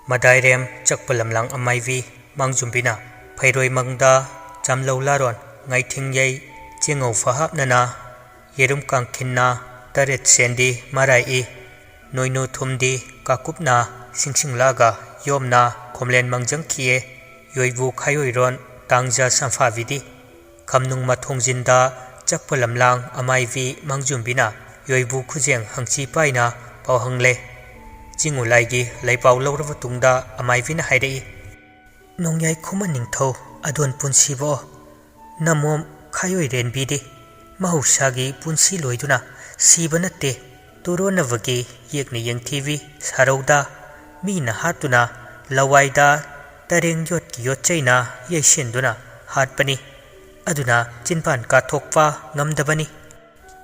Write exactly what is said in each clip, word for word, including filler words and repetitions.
ꯃꯗꯥꯏꯔꯦꯝ ꯆꯛꯄ ꯂꯝꯂꯥꯡ ꯑꯃꯥꯏꯕꯤ ꯃꯥꯡꯖꯨꯝꯕꯤꯅ ꯐꯩꯔꯣꯏ ꯃꯪꯗ ꯆꯥꯝꯂꯧ ꯂꯥꯔꯣꯟ ꯉꯥꯏꯊꯤꯡ ꯌꯩ ꯆꯦꯡꯉꯧ ꯐꯍꯥꯞꯅꯅ ꯌꯦꯔꯨꯝ ꯀꯥꯡꯈꯤꯟꯅ ꯇꯔꯦꯠ ꯁꯦꯟꯗꯤ ꯃꯔꯥꯏ ꯏ ꯅꯣꯏꯅꯨ ꯊꯨꯝꯗꯤ ꯀꯥꯀꯨꯞꯅ ꯁꯤꯡꯁꯤꯡꯂꯥꯒ ꯌꯣꯝꯅ ꯈꯣꯝꯂꯦꯟ ꯃꯥꯡꯖꯪꯈꯤꯌꯦ ꯌꯣꯏꯕꯨ ꯈꯥꯏꯑꯣꯏꯔꯣꯟ ꯇꯥꯡꯖ ꯁꯝꯐꯥꯕꯤꯗꯤ ꯈꯝꯅꯨꯡ ꯃꯊꯣꯡꯖꯤꯟꯗ ꯆꯛꯄ ꯂꯝꯂꯥꯡ ꯑꯃꯥꯏꯕꯤ ꯃꯥꯡꯖꯨꯝꯕꯤꯅ ꯌꯣꯏꯕꯨ ꯈꯨꯖꯦꯡ ꯍꯪꯆꯤ ꯄꯥꯏꯅ ꯄꯥꯎ ꯍꯪꯂꯦ꯫ ꯆꯤꯡ ꯎꯂꯥꯏꯒꯤ ꯂꯩꯄꯥꯎ ꯂꯧꯔꯕ ꯇꯨꯡꯗ ꯑꯃꯥꯏꯕꯤꯅ ꯍꯥꯏꯔꯛꯏ, "ꯅꯣꯡꯌꯥꯏ ꯈꯨꯃꯟ ꯅꯤꯡꯊꯧ ꯑꯗꯣꯟ ꯄꯨꯟꯁꯤꯕꯣ, ꯅꯃꯣꯝ ꯈꯥꯏꯑꯣꯏꯔꯦꯟꯕꯤꯗꯤ ꯃꯍꯧꯁꯥꯒꯤ ꯄꯨꯟꯁꯤ ꯂꯣꯏꯗꯨꯅ ꯁꯤꯕ ꯅꯠꯇꯦ, ꯇꯨꯔꯣꯟꯅꯕꯒꯤ ꯌꯦꯛꯅ ꯌꯦꯡꯊꯤꯕꯤ ꯁꯥꯔꯧꯗ ꯃꯤꯅ ꯍꯥꯠꯇꯨꯅ ꯂꯋꯥꯏꯗ ꯇꯔꯦꯡ ꯌꯣꯠꯀꯤ ꯌꯣꯠꯆꯩꯅ ꯌꯩꯁꯤꯟꯗꯨꯅ ꯍꯥꯠꯄꯅꯤ꯫ ꯑꯗꯨꯅ ꯆꯤꯟꯕꯥꯟ ꯀꯥꯊꯣꯛꯄ ꯉꯝꯗꯕꯅꯤ꯫"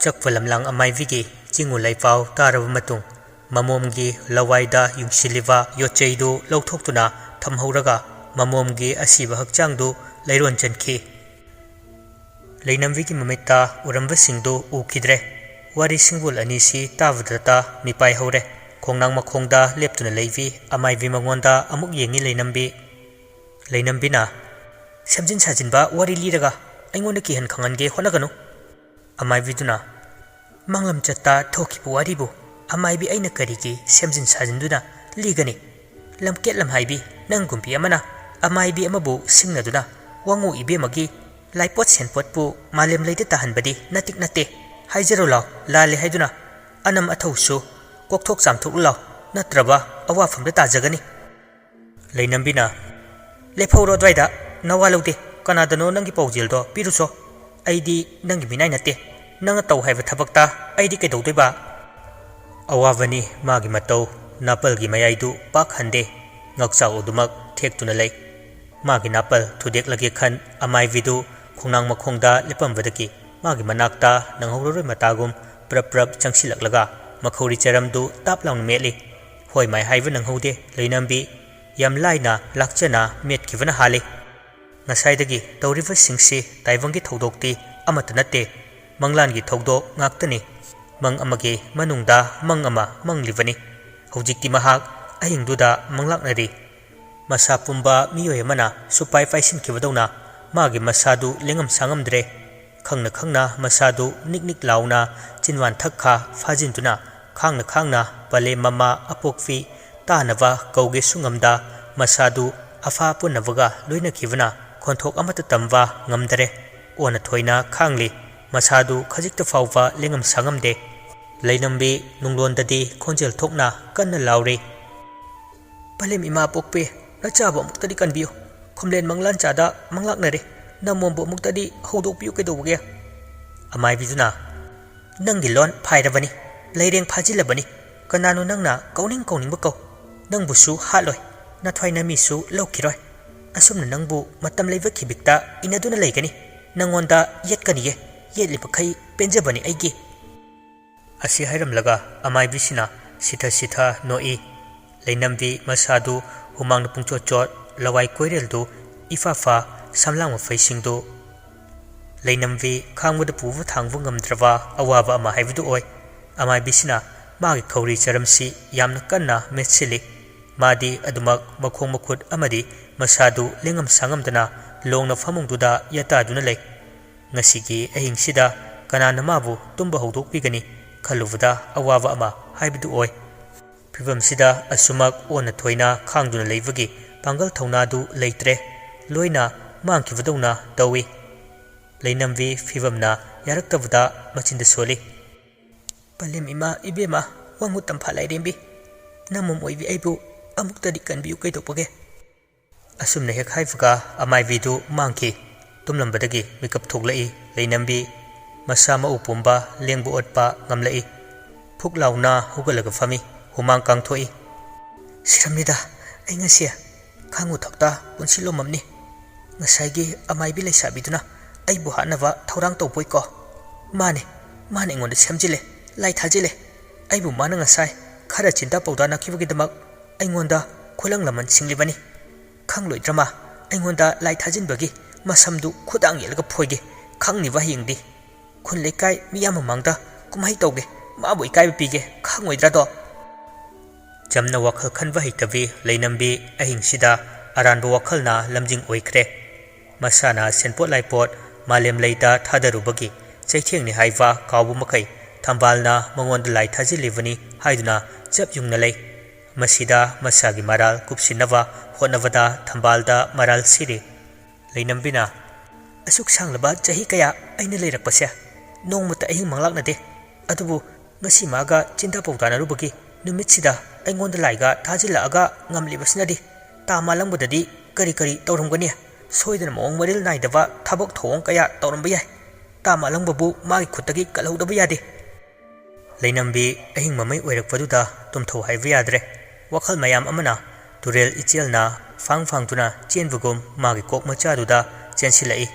ꯆꯛꯄ ꯂꯝꯂꯥꯡ ꯑꯃꯥꯏꯕꯤꯒꯤ ꯆꯤꯡꯉꯨ ꯂꯩꯄꯥꯎ ꯇꯥꯔꯕ ꯃꯇꯨꯡ, ꯃꯃꯣꯝꯒꯤ ꯂꯋꯥꯏꯗ ꯌꯨꯡꯁꯤꯜꯂꯤꯕ ꯌꯣꯠꯆꯩꯗꯨ ꯂꯧꯊꯣꯛꯇꯨꯅ ꯊꯝꯍꯧꯔꯒ, ꯃꯃꯣꯝꯒꯤ ꯑꯁꯤꯕ ꯍꯛꯆꯥꯡꯗꯨ ꯂꯩꯔꯣꯟ ꯆꯟꯈꯤ꯫ ꯂꯩꯅꯝꯕꯤꯒꯤ ꯃꯃꯤꯠꯇ ꯎꯔꯝꯕꯁꯤꯡꯗꯨ ꯎꯈꯤꯗ꯭ꯔꯦ꯫ ꯋꯥꯔꯤ ꯁꯤꯡꯕꯨꯜ ꯑꯅꯤꯁꯤ ꯇꯥꯕꯗꯇ ꯃꯤꯄꯥꯏ ꯍꯧꯔꯦ꯫ ꯈꯣꯡꯅꯥꯡ ꯃꯈꯣꯡꯗ ꯂꯦꯞꯇꯨꯅ ꯂꯩꯕꯤ ꯑꯃꯥꯏꯕꯤ ꯃꯉꯣꯟꯗ ꯑꯃꯨꯛ ꯌꯦꯡꯉꯤ ꯂꯩꯅꯝꯕꯤ꯫ ꯂꯩꯅꯝꯕꯤꯅ, "ꯁꯦꯝꯖꯤꯟ ꯁꯥꯖꯤꯟꯕ ꯋꯥꯔꯤ ꯂꯤꯔꯒ ꯑꯩꯉꯣꯟꯗ ꯀꯤꯍꯟ ꯈꯪꯍꯟꯒꯦ ꯍꯣꯠꯅꯒꯅꯨ꯫" ꯑꯃꯥꯏꯕꯤꯗꯨꯅ, "ꯃꯥꯡꯂꯝꯆꯠꯇ ꯊꯣꯛꯈꯤꯕ ꯋꯥꯔꯤꯕꯨ ꯑꯃꯥꯏꯕꯤ ꯑꯩꯅ ꯀꯔꯤꯒꯤ ꯁꯦꯝꯖꯤꯟ ꯁꯥꯖꯤꯟꯗꯨꯅ ꯂꯤꯒꯅꯤ? ꯂꯝꯀꯦꯠ ꯂꯝꯍꯥꯏꯕꯤ ꯅꯪꯒꯨꯝꯕꯤ ꯑꯃꯅ ꯑꯃꯥꯏꯕꯤ ꯑꯃꯕꯨ ꯁꯤꯡꯅꯗꯨꯅ ꯋꯥꯉꯨ ꯏꯕꯦꯝꯃꯒꯤ ꯂꯥꯏꯄꯣꯠ ꯁꯦꯟꯄꯣꯠꯄꯨ ꯃꯥꯂꯦꯝ ꯂꯩꯗ ꯇꯥꯍꯟꯕꯗꯤ ꯅꯇꯤꯛ ꯅꯠꯇꯦ꯫ ꯍꯥꯏꯖꯔꯣ ꯂꯥꯎ, ꯂꯥꯜꯂꯦ ꯍꯥꯏꯗꯨꯅ ꯑꯅꯝ ꯑꯊꯧꯁꯨ ꯀꯣꯛꯊꯣꯛ ꯆꯥꯝꯊꯣꯛꯂꯨ ꯂꯥꯎ, ꯅꯠꯇ꯭ꯔꯕ ꯑꯋꯥꯐꯝꯗ ꯇꯥꯖꯒꯅꯤ꯫" ꯂꯩꯅꯝꯕꯤꯅ, "ꯂꯦꯞꯍꯧꯔꯣ ꯑꯗ꯭ꯋꯥꯏꯗ, ꯅꯋꯥ ꯂꯧꯗꯦ꯫ ꯀꯅꯥꯗꯅꯣ ꯅꯪꯒꯤ ꯄꯥꯎꯖꯦꯜꯗꯣ ꯄꯤꯔꯨꯆꯣ꯫ ꯑꯩꯗꯤ ꯅꯪꯒꯤ ꯃꯤꯅꯥꯏ ꯅꯠꯇꯦ꯫ ꯅꯪꯅ ꯇꯧ ꯍꯥꯏꯕ ꯊꯕꯛꯇ ꯑꯩꯗꯤ ꯀꯩꯗꯧꯗꯣꯏꯕ?" ꯑꯋꯥꯕꯅꯤ ꯃꯥꯒꯤ ꯃꯇꯧ, ꯅꯥꯄꯜꯒꯤ ꯃꯌꯥꯏꯗꯨ ꯄꯥꯛ ꯍꯟꯗꯦ꯫ ꯉꯛꯆꯥꯎ ꯑꯗꯨꯃꯛ ꯊꯦꯛꯇꯨꯅ ꯂꯩ꯫ ꯃꯥꯒꯤ ꯅꯥꯄꯜ ꯊꯨꯗꯦꯛꯂꯒꯦ ꯈꯟ ꯑꯃꯥꯏꯕꯤꯗꯨ ꯈꯣꯡꯅꯥꯡ ꯃꯈꯣꯡꯗ ꯂꯦꯞꯄꯝꯕꯗꯒꯤ ꯃꯥꯒꯤ ꯃꯅꯥꯛꯇ ꯅꯪꯍꯧꯔꯔꯣꯏ ꯃꯇꯥꯒꯨꯝ ꯄ꯭ꯔꯞ ꯄ꯭ꯔꯞ ꯆꯪꯁꯤꯜꯂꯛꯂꯒ ꯃꯈꯧꯔꯤ ꯆꯔꯝꯗꯨ ꯇꯥꯞ ꯂꯥꯎꯅ ꯃꯦꯠꯂꯤ꯫ ꯍꯣꯏ ꯃꯥꯏ ꯍꯥꯏꯕ ꯅꯪꯍꯧꯗꯦ ꯂꯩꯅꯝꯕꯤ꯫ ꯌꯥꯝ ꯂꯥꯏꯅ ꯂꯥꯛꯆꯅ ꯃꯦꯠꯈꯤꯕꯅ ꯍꯥꯜꯂꯤ꯫ ꯉꯁꯥꯏꯗꯒꯤ ꯇꯧꯔꯤꯕꯁꯤꯡꯁꯤ ꯇꯥꯏꯕꯪꯒꯤ ꯊꯧꯗꯣꯛꯇꯤ ꯑꯃꯠꯇ ꯅꯠꯇꯦ, ꯃꯪꯂꯥꯟꯒꯤ ꯊꯧꯗꯣꯛ ꯉꯥꯛꯇꯅꯤ꯫ ꯃꯪ ꯑꯃꯒꯤ ꯃꯅꯨꯡꯗ ꯃꯪ ꯑꯃ ꯃꯪꯂꯤꯕꯅꯤ꯫ ꯍꯧꯖꯤꯛꯇꯤ ꯃꯍꯥꯛ ꯑꯍꯤꯡꯗꯨꯗ ꯃꯪꯂꯥꯛꯅꯔꯤ꯫ ꯃꯁꯥ ꯄꯨꯝꯕ ꯃꯤꯑꯣꯏ ꯑꯃꯅ ꯁꯨꯄꯥꯏ ꯄꯥꯏꯁꯤꯟꯈꯤꯕꯗꯧꯅ ꯃꯥꯒꯤ ꯃꯁꯥꯗꯨ ꯂꯦꯡꯉꯝ ꯁꯥꯉꯝꯗ꯭ꯔꯦ꯫ ꯈꯪꯅ ꯈꯪꯅ ꯃꯁꯥꯗꯨ ꯅꯤꯛ ꯅꯤꯛ ꯂꯥꯎꯅ ꯆꯤꯟꯕꯥꯟ ꯊꯛꯈꯥ ꯐꯥꯖꯤꯟꯗꯨꯅ ꯈꯥꯡꯅ ꯈꯥꯡꯅ ꯄꯂꯦꯝ ꯃꯃꯥ ꯑꯄꯣꯛꯄꯤ ꯇꯥꯅꯕ ꯀꯧꯒꯦꯁꯨ ꯉꯝꯗ ꯃꯁꯥꯗꯨ ꯑꯐꯥ ꯄꯨꯟꯅꯕꯒ ꯂꯣꯏꯅꯈꯤꯕꯅ ꯈꯣꯟꯊꯣꯛ ꯑꯃꯠꯇ ꯇꯝꯕ ꯉꯝꯗꯔꯦ꯫ ꯑꯣꯟꯅ ꯊꯣꯏꯅ ꯈꯥꯡꯂꯤ꯫ ꯃꯁꯥꯗꯨ ꯈꯖꯤꯛꯇ ꯐꯥꯎꯕ ꯂꯦꯡꯉꯝ ꯁꯥꯉꯝꯗꯦ꯫ ꯂꯩꯅꯝꯕꯤ ꯅꯨꯡꯂꯣꯟꯗꯗꯤ ꯈꯣꯟꯖꯦꯜ ꯊꯣꯛꯅ ꯀꯟꯅ ꯂꯥꯎꯔꯤ꯫ "ꯄꯂꯦꯝ ꯏꯃꯥ ꯄꯣꯛꯄꯤ, ꯅꯆꯥꯕꯨ ꯑꯃꯨꯛꯇꯗꯤ ꯀꯟꯕꯤꯌꯨ꯫ ꯈꯨꯝꯂꯦꯟ ꯃꯪꯂꯥꯟꯆꯥꯗ ꯃꯪꯂꯥꯛꯅꯔꯦ꯫ ꯅꯃꯣꯝꯕꯨ ꯑꯃꯨꯛꯇꯗꯤ ꯍꯧꯗꯣꯛꯄꯤꯌꯨ ꯀꯩꯗꯧꯕꯒꯦ?" ꯑꯃꯥꯏꯕꯤꯗꯨꯅ, "ꯅꯪꯒꯤ ꯂꯣꯟ ꯐꯥꯏꯔꯕꯅꯤ, ꯂꯩꯔꯦꯡ ꯐꯥꯖꯤꯜꯂꯕꯅꯤ꯫ ꯀꯅꯥꯅꯣ ꯅꯪꯅ ꯀꯧꯅꯤꯡ ꯀꯧꯅꯤꯡꯕ ꯀꯧ꯫ ꯅꯪꯕꯨꯁꯨ ꯍꯥꯠꯂꯣꯏ, ꯅꯊ꯭ꯋꯥꯏ ꯅꯃꯤꯁꯨ ꯂꯧꯈꯤꯔꯣꯏ꯫ ꯑꯁꯨꯝꯅ ꯅꯪꯕꯨ ꯃꯇꯝ ꯂꯩꯕ ꯈꯤꯕꯤꯛꯇ ꯏꯟꯅꯗꯨꯅ ꯂꯩꯒꯅꯤ꯫ ꯅꯪꯉꯣꯟꯗ ꯌꯦꯠꯀꯅꯤꯌꯦ, ꯌꯦꯠꯂꯤꯕꯈꯩ ꯄꯦꯟꯖꯕꯅꯤ ꯑꯩꯒꯤ꯫" ꯑꯁꯤ ꯍꯥꯏꯔꯝꯂꯒ ꯑꯃꯥꯏꯕꯤꯁꯤꯅ ꯁꯤꯊ ꯁꯤꯊ ꯅꯣꯛꯏ꯫ ꯂꯩꯅꯝꯕꯤ ꯃꯁꯥꯗꯨ ꯍꯨꯃꯥꯡꯅ ꯄꯨꯡꯆꯣꯠ ꯆꯣꯠ, ꯂꯋꯥꯏ ꯀꯣꯏꯔꯦꯜꯗꯨ ꯏꯐꯥ ꯐꯥ, ꯁꯝꯂꯥꯡ ꯃꯐꯩꯁꯤꯡꯗꯨ꯫ ꯂꯩꯅꯝꯕꯤ ꯈꯥꯡꯕꯗ ꯄꯨꯕ ꯊꯥꯡꯕ ꯉꯝꯗ꯭ꯔꯕ ꯑꯋꯥꯕ ꯑꯃ ꯍꯥꯏꯕꯗꯨ ꯑꯣꯏ꯫ ꯑꯃꯥꯏꯕꯤꯁꯤꯅ ꯃꯥꯒꯤ ꯈꯧꯔꯤ ꯆꯔꯝꯁꯤ ꯌꯥꯝꯅ ꯀꯟꯅ ꯃꯦꯠꯁꯤꯜꯂꯤ꯫ ꯃꯥꯗꯤ ꯑꯗꯨꯃꯛ ꯃꯈꯣꯡ ꯃꯈꯨꯠ ꯑꯃꯗꯤ ꯃꯁꯥꯗꯨ ꯂꯦꯡꯉꯝ ꯁꯥꯉꯝꯗꯅ ꯂꯣꯡꯅ ꯐꯃꯨꯡꯗꯨꯗ ꯌꯥꯇꯥꯗꯨꯅ ꯂꯩ꯫ ꯉꯁꯤꯒꯤ ꯑꯍꯤꯡꯁꯤꯗ ꯀꯅꯥꯅ ꯃꯥꯕꯨ ꯇꯨꯝꯕ ꯍꯧꯗꯣꯛꯄꯤꯒꯅꯤ ꯈꯜꯂꯨꯕꯗ ꯑꯋꯥꯕ ꯑꯃ ꯍꯥꯏꯕꯗꯨ ꯑꯣꯏ꯫ ꯐꯤꯚꯝꯁꯤꯗ ꯑꯁꯨꯃꯛ ꯑꯣꯟꯅ ꯊꯣꯏꯅ ꯈꯥꯡꯗꯨꯅ ꯂꯩꯕꯒꯤ ꯄꯥꯡꯒꯜ ꯊꯧꯅꯥꯗꯨ ꯂꯩꯇ꯭ꯔꯦ, ꯂꯣꯏꯅ ꯃꯥꯡꯈꯤꯕꯗꯧꯅ ꯇꯧꯏ꯫ ꯂꯩꯅꯝꯕꯤ ꯐꯤꯚꯝꯅ ꯌꯥꯔꯛꯇꯕꯗ ꯃꯆꯤꯟꯗ ꯁꯣꯜꯂꯤ꯫ "ꯄꯂꯦꯝ ꯏꯃꯥ, ꯏꯕꯦꯝꯃ, ꯋꯥꯉꯨ ꯇꯝꯐꯥ ꯂꯥꯏꯔꯦꯝꯕꯤ, ꯅꯃꯣꯝ ꯑꯣꯏꯕꯤ ꯑꯩꯕꯨ ꯑꯃꯨꯛꯇꯗꯤ ꯀꯟꯕꯤꯌꯨ ꯀꯩꯗꯧꯕꯒꯦ?" ꯑꯁꯨꯝꯅ ꯍꯦꯛ ꯍꯥꯏꯕꯒ ꯑꯃꯥꯏꯕꯤꯗꯨ ꯃꯥꯡꯈꯤ꯫ ꯇꯨꯝꯂꯝꯕꯗꯒꯤ ꯃꯤꯀꯞ ꯊꯣꯛꯂꯛꯏ ꯂꯩꯅꯝꯕꯤ꯫ ꯃꯁꯥ ꯃꯎ ꯄꯨꯝꯕ, ꯂꯦꯡꯕ ꯑꯣꯠꯄ ꯉꯝꯂꯛꯏ꯫ ꯐꯨꯛ ꯂꯥꯎꯅ ꯍꯧꯒꯠꯂꯒ ꯐꯝꯃꯤ꯫ ꯍꯨꯃꯥꯡ ꯀꯥꯡꯊꯣꯛꯏ꯫ "ꯁꯤꯔꯝꯃꯤꯗ, ꯑꯩ ꯉꯁꯤ ꯈꯥꯡꯉꯨ ꯊꯛꯇ ꯄꯨꯟꯁꯤ ꯂꯣꯝꯃꯝꯅꯤ꯫ ꯉꯁꯥꯏꯒꯤ ꯑꯃꯥꯏꯕꯤ ꯂꯩꯁꯥꯕꯤꯗꯨꯅ ꯑꯩꯕꯨ ꯍꯥꯠꯅꯕ ꯊꯧꯔꯥꯡ ꯇꯧꯕꯣꯏꯀꯣ꯫ ꯃꯥꯅꯦ, ꯃꯥꯅ ꯑꯩꯉꯣꯟꯗ ꯁꯦꯝꯖꯤꯜꯂꯦ, ꯂꯥꯏ ꯊꯥꯖꯤꯜꯂꯦ꯫ ꯑꯩꯕꯨ ꯃꯥꯅ ꯉꯁꯥꯏ ꯈꯔ ꯆꯤꯟꯗ ꯄꯥꯎꯗꯥꯅꯈꯤꯕꯒꯤꯗꯃꯛ ꯑꯩꯉꯣꯟꯗ ꯈꯨꯂꯪ ꯂꯃꯟ ꯁꯤꯡꯂꯤꯕꯅꯤ꯫ ꯈꯪꯂꯣꯏꯗ꯭ꯔꯃ? ꯑꯩꯉꯣꯟꯗ ꯂꯥꯏ ꯊꯥꯖꯤꯟꯕꯒꯤ ꯃꯁꯝꯗꯨ ꯈꯨꯗꯥꯡ ꯌꯦꯠꯂꯒ ꯐꯣꯏꯒꯦ꯫ ꯈꯪꯅꯤꯕ ꯍꯌꯦꯡꯗꯤ꯫ ꯈꯨꯟ ꯂꯩꯀꯥꯏ ꯃꯤꯌꯥꯝ ꯃꯃꯥꯡꯗ ꯀꯨꯝꯍꯩ ꯇꯧꯒꯦ꯫ ꯃꯥꯕꯨ ꯏꯀꯥꯏꯕ ꯄꯤꯒꯦ꯫ ꯈꯪꯉꯣꯏꯗ꯭ꯔꯗꯣ?" ꯆꯝꯅ ꯋꯥꯈꯜ ꯈꯟꯕ ꯍꯩꯇꯕꯤ ꯂꯩꯅꯝꯕꯤ ꯑꯍꯤꯡꯁꯤꯗ ꯑꯔꯥꯟꯕ ꯋꯥꯈꯜꯅ ꯂꯝꯖꯤꯡ ꯑꯣꯏꯈ꯭ꯔꯦ꯫ ꯃꯁꯥꯅ ꯁꯦꯟꯄꯣꯠ ꯂꯥꯏꯄꯣꯠ ꯃꯥꯂꯦꯝ ꯂꯩꯗ ꯊꯥꯗꯔꯨꯕꯒꯤ ꯆꯩꯊꯦꯡꯅꯤ ꯍꯥꯏꯕ ꯀꯥꯎꯕ ꯃꯈꯩ ꯊꯝꯕꯥꯜꯅ ꯃꯉꯣꯟꯗ ꯂꯥꯏ ꯊꯥꯖꯤꯜꯂꯤꯕꯅꯤ ꯍꯥꯏꯗꯨꯅ ꯆꯞ ꯌꯨꯡꯅ ꯂꯩ꯫ ꯃꯁꯤꯗ ꯃꯁꯥꯒꯤ ꯃꯔꯥꯜ ꯀꯨꯞꯁꯤꯟꯅꯕ ꯍꯣꯠꯅꯕꯗ ꯊꯝꯕꯥꯜꯗ ꯃꯔꯥꯜ ꯁꯤꯔꯤ꯫ ꯂꯩꯅꯝꯕꯤꯅ, "ꯑꯁꯨꯛ ꯁꯥꯡꯂꯕ ꯆꯍꯤ ꯀꯌꯥ ꯑꯩꯅ ꯂꯩꯔꯛꯄꯁꯦ ꯅꯣꯡꯃꯇ ꯑꯍꯤꯡ ꯃꯪꯂꯥꯛꯅꯗꯦ꯫ ꯑꯗꯨꯕꯨ ꯉꯁꯤ ꯃꯥꯒ ꯆꯤꯟꯗꯥ ꯄꯥꯎꯗꯥꯅꯔꯨꯕꯒꯤ ꯅꯨꯃꯤꯠꯁꯤꯗ ꯑꯩꯉꯣꯟꯗ ꯂꯥꯏꯒ ꯊꯥꯖꯤꯜꯂꯛꯑꯒ ꯉꯝꯂꯤꯕꯁꯤꯅꯗꯤ ꯇꯥ ꯃꯥꯂꯪꯕꯗꯗꯤ ꯀꯔꯤ ꯀꯔꯤ ꯇꯧꯔꯝꯒꯅꯤ? ꯁꯣꯏꯗꯅ ꯃꯑꯣꯡ ꯃꯔꯤꯜ ꯅꯥꯏꯗꯕ ꯊꯕꯛ ꯊꯧꯑꯣꯡ ꯀꯌꯥ ꯇꯧꯔꯝꯕ ꯌꯥꯏ꯫ ꯇꯥ ꯃꯥꯂꯪꯕꯕꯨ ꯃꯥꯒꯤ ꯈꯨꯠꯇꯒꯤ ꯀꯜꯍꯧꯗꯕ ꯌꯥꯗꯦ꯫" ꯂꯩꯅꯝꯕꯤ ꯑꯍꯤꯡ ꯃꯃꯩ ꯑꯣꯏꯔꯛꯄꯗꯨꯗ ꯇꯨꯝꯊꯧ ꯍꯥꯏꯕ ꯌꯥꯗ꯭ꯔꯦ꯫ ꯋꯥꯈꯜ ꯃꯌꯥꯝ ꯑꯃꯅ ꯇꯨꯔꯦꯜ ꯏꯆꯦꯜꯅ ꯐꯥꯡ ꯐꯥꯡꯗꯨꯅ ꯆꯦꯟꯕꯒꯨꯝ ꯃꯥꯒꯤ ꯀꯣꯛ ꯃꯆꯥꯗꯨꯗ ꯆꯦꯟꯁꯤꯜꯂꯛꯏ꯫